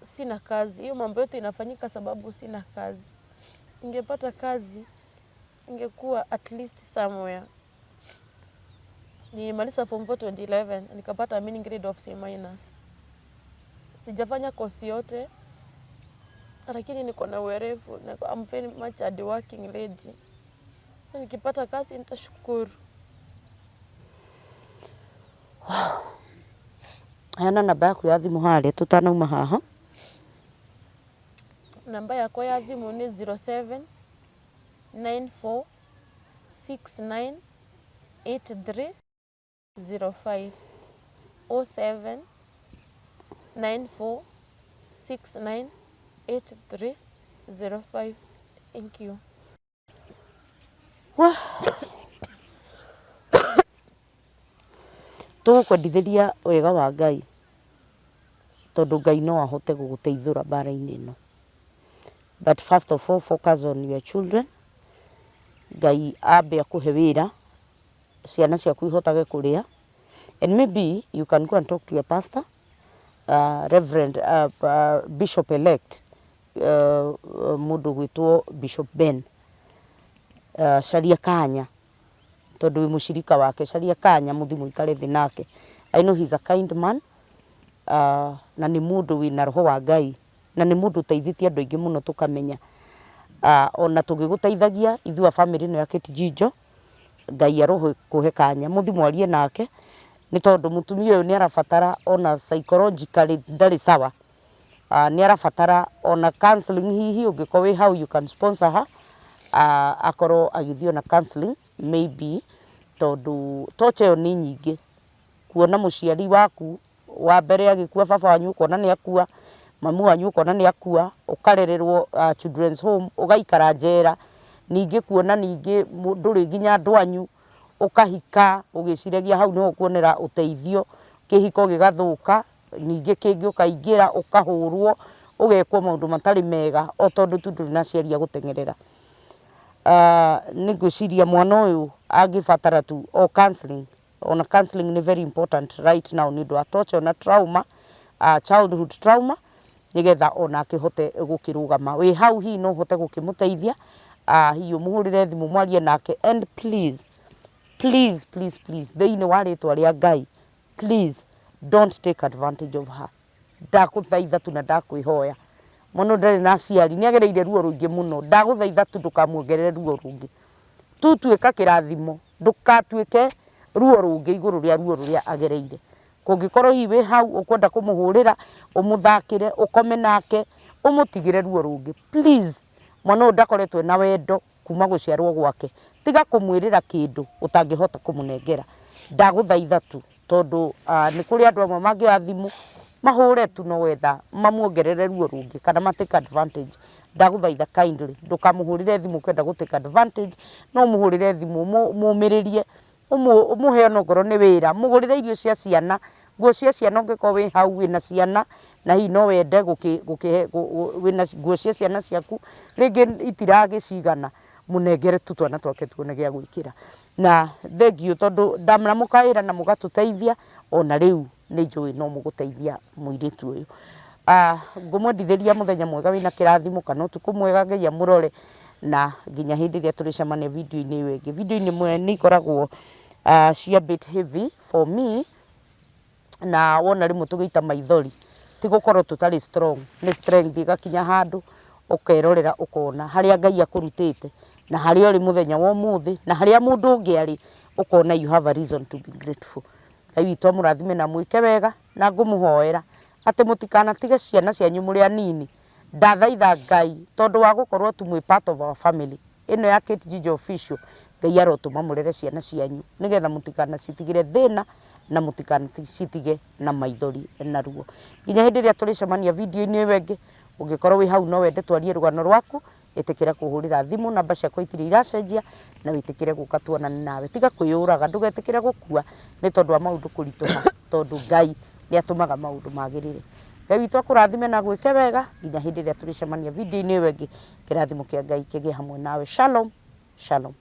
[SPEAKER 2] Sina kazi, hiyo mambo yote inafanyika sababu sina kazi. Ningepata kazi, ingekuwa at least somewhere. Nilimaliza form 4 2011, nikapata mean grade of C minus. Sijafanya kosi yote, lakini niko na uwerevu, I'm very much a working lady. Nikipata kazi nitashukuru.
[SPEAKER 1] Heana namba yaku ya thimũ harĩa tũtanauma haha.
[SPEAKER 2] Namba yakwa ya thimũ nĩ 07 94 69 83 05, 07 94 69 83 05. Thank you.
[SPEAKER 1] Wah. Tũgũkwendithĩria wega wa Ngai, tondũ Ngai no ahote gũgũteithũra mbara-inĩ ĩno. But first of all, focus on your children. Ngai ambe akũhe wĩra, ciana ciaku ihotage kũrĩa. And maybe you can go and talk to your pastor, Reverend Bishop elect, mũndũ gwĩtwo Bishop Ben. Caria kanya, tondũ wĩ mũcirika wake, caria kanya mũthiĩ mũikare thĩ nake. I know he's a kind man, na nĩ mũndũ wĩna roho wa Ngai. Na nĩ mũndũ ũteithĩtie andũ aingĩ mũno tũkamenya. Ona tũgĩgũteithagia ithuĩ a bamĩrĩ ĩno ya Kate Njijo, Ngai arokũhe kanya mũthiĩ mwarie nake, nĩ tondũ mũtumia ũyũ nĩ arabatara ona psychologically ndarĩ sawa. Nĩ arabatara ona counseling hihi ũngĩkorwo wĩ hau you can sponsor her, akorwo agĩthiĩ ona counseling maybe, tondũ torture ĩyo nĩ nyingĩ. Kuona mũciari waku wa mbere agĩkua, baba wanyu ũkona nĩ akua, mamu wanyu ũkona nĩ akua, ũkarererwo children's home, ũgaikara njera, ningĩ kuona ningĩ ndũrĩ nginya andũ anyu, ũkahika ũgĩciragia hau nĩho ũkuonera ũteithio, kĩhiko gĩgathũka, ningĩ kĩngĩ ũkaingĩra ũkahũrwo, ũgekwo maũndũ matarĩ mega o tondũ tu ndũrĩ na aciari a gũteng'erera. Nĩ ngwĩciria mwana ũyũ angĩbatara tu o counseling, ona counseling nĩ very important right now nĩ ũndũ wa torture na trauma, childhood trauma, nĩgetha ona akĩhote gũkĩrũgama. Wĩ hau hihi no ũhote gũkĩmũteithia, hihi ũmũhũrĩre thimũ mwarie nake, and please, please, please, please, thĩinĩ wa rĩtwa rĩa Ngai, please don't take advantage of her. Ndagũthaitha tu na ndakwĩhoya, mwana ũyũ ndarĩ na aciari, nĩ agereire ruo rũingĩ mũno. Ndagũthaitha tu ndũkamuongerere ruo rũngĩ tu, tuĩka kĩrathimo, ndũkatuĩke ruo rũngĩ igũrũ rĩa ruo rũrĩa agereire. Kũngĩkorwo hihi wĩ hau ũkwenda kũmũhũrĩra, ũmũthakĩre, ũkome nake, ũmũtigĩre ruo rũngĩ, please. Mwana ũyũ ndakoretwo ena wendo kuma gũciarwo gwake. Tiga kũmwĩrĩra kĩndũ ũtangĩhota kũmũnengera, ndagũthaitha tu, tondũ nĩ kũrĩ andũ amwe mangĩoya thimũ mahũre tu no wetha mamuongerere ruo rũngĩ kana ma take advantage. Ndagũthaitha kindly, ndũkamũhũrĩre thimũ ũkĩenda gũ take advantage. No ũmũhũrĩre thimũ mũmĩrĩrie, ũmũhe onokorwo nĩ wĩra, mũgũrĩre irio cia ciana, nguo cia ciana. Ũngĩkorwo wĩ hau wĩna ciana na hihi no wende gũkĩhe wĩna nguo cia ciana ciaku rĩngĩ itiragĩcigana, mũnengere tu twana twake tuone gĩa gwĩkĩra. Na thengiũ tondũ ndamũkaĩra na mũgatũteithia, ona rĩu nĩ njũĩ no mũgũteithia mũirĩtu ũyũ. Ngũmwendithĩria mũthenya mwega wĩna kĩrathimo kana ũtukũ mwega. Ngai amũrore na nginya hĩndĩ ĩrĩa tũrĩcemania video-inĩ ĩyo ĩngĩ. Video-inĩ imwe nĩ ikoragwo cia bit heavy for me, na wona rĩmwe tũgĩita maithori ti gũkorwo tũtarĩ strong, nĩ strength ĩgakinya handũ ũkerorera ũkona harĩa Ngai akũrutĩte na harĩa ũrĩ mũthenya wa ũmũthĩ na harĩa mũndũ ũngĩ arĩ, ũkona you have a reason to be grateful. Ngai witũ amũrathime na mwĩke wega, na ngũmũhoera atĩ mũtikanatige ciana cianyu mũrĩ anini. Ndathaitha Ngai, tondũ wa gũkorwo tu mwĩ part of our family ĩno ya Kate Njijo Official, Ngai arotũma mũrere ciana cianyu nĩgetha mũtikanacitigĩre thĩna na mũtikanacitige na maithori na ruo. Nginya hĩndĩ ĩrĩa tũrĩcemania video-inĩ ĩyo ĩngĩ, ũngĩkorwo wĩ hau no wende twarie rũgano rwaku, ĩtĩkĩra kũhũrĩra thimũ, namba ciakwa itirĩ iracenjia, na wĩtĩkĩre gũka tuonane nawe. Tiga kwĩyũraga, ndũgetĩkĩre gũkua nĩ tondũ wa maũndũ kũritũha, tondũ Ngai nĩ atũmaga maũndũ magĩrĩre. Ngai witũ akũrathime na gwĩke wega nginya hĩndĩ ĩrĩa tũrĩcemania video-inĩ ĩyo ĩngĩ. Kĩrathimo kĩa Ngai kĩgĩe hamwe nawe. Shalom, shalom.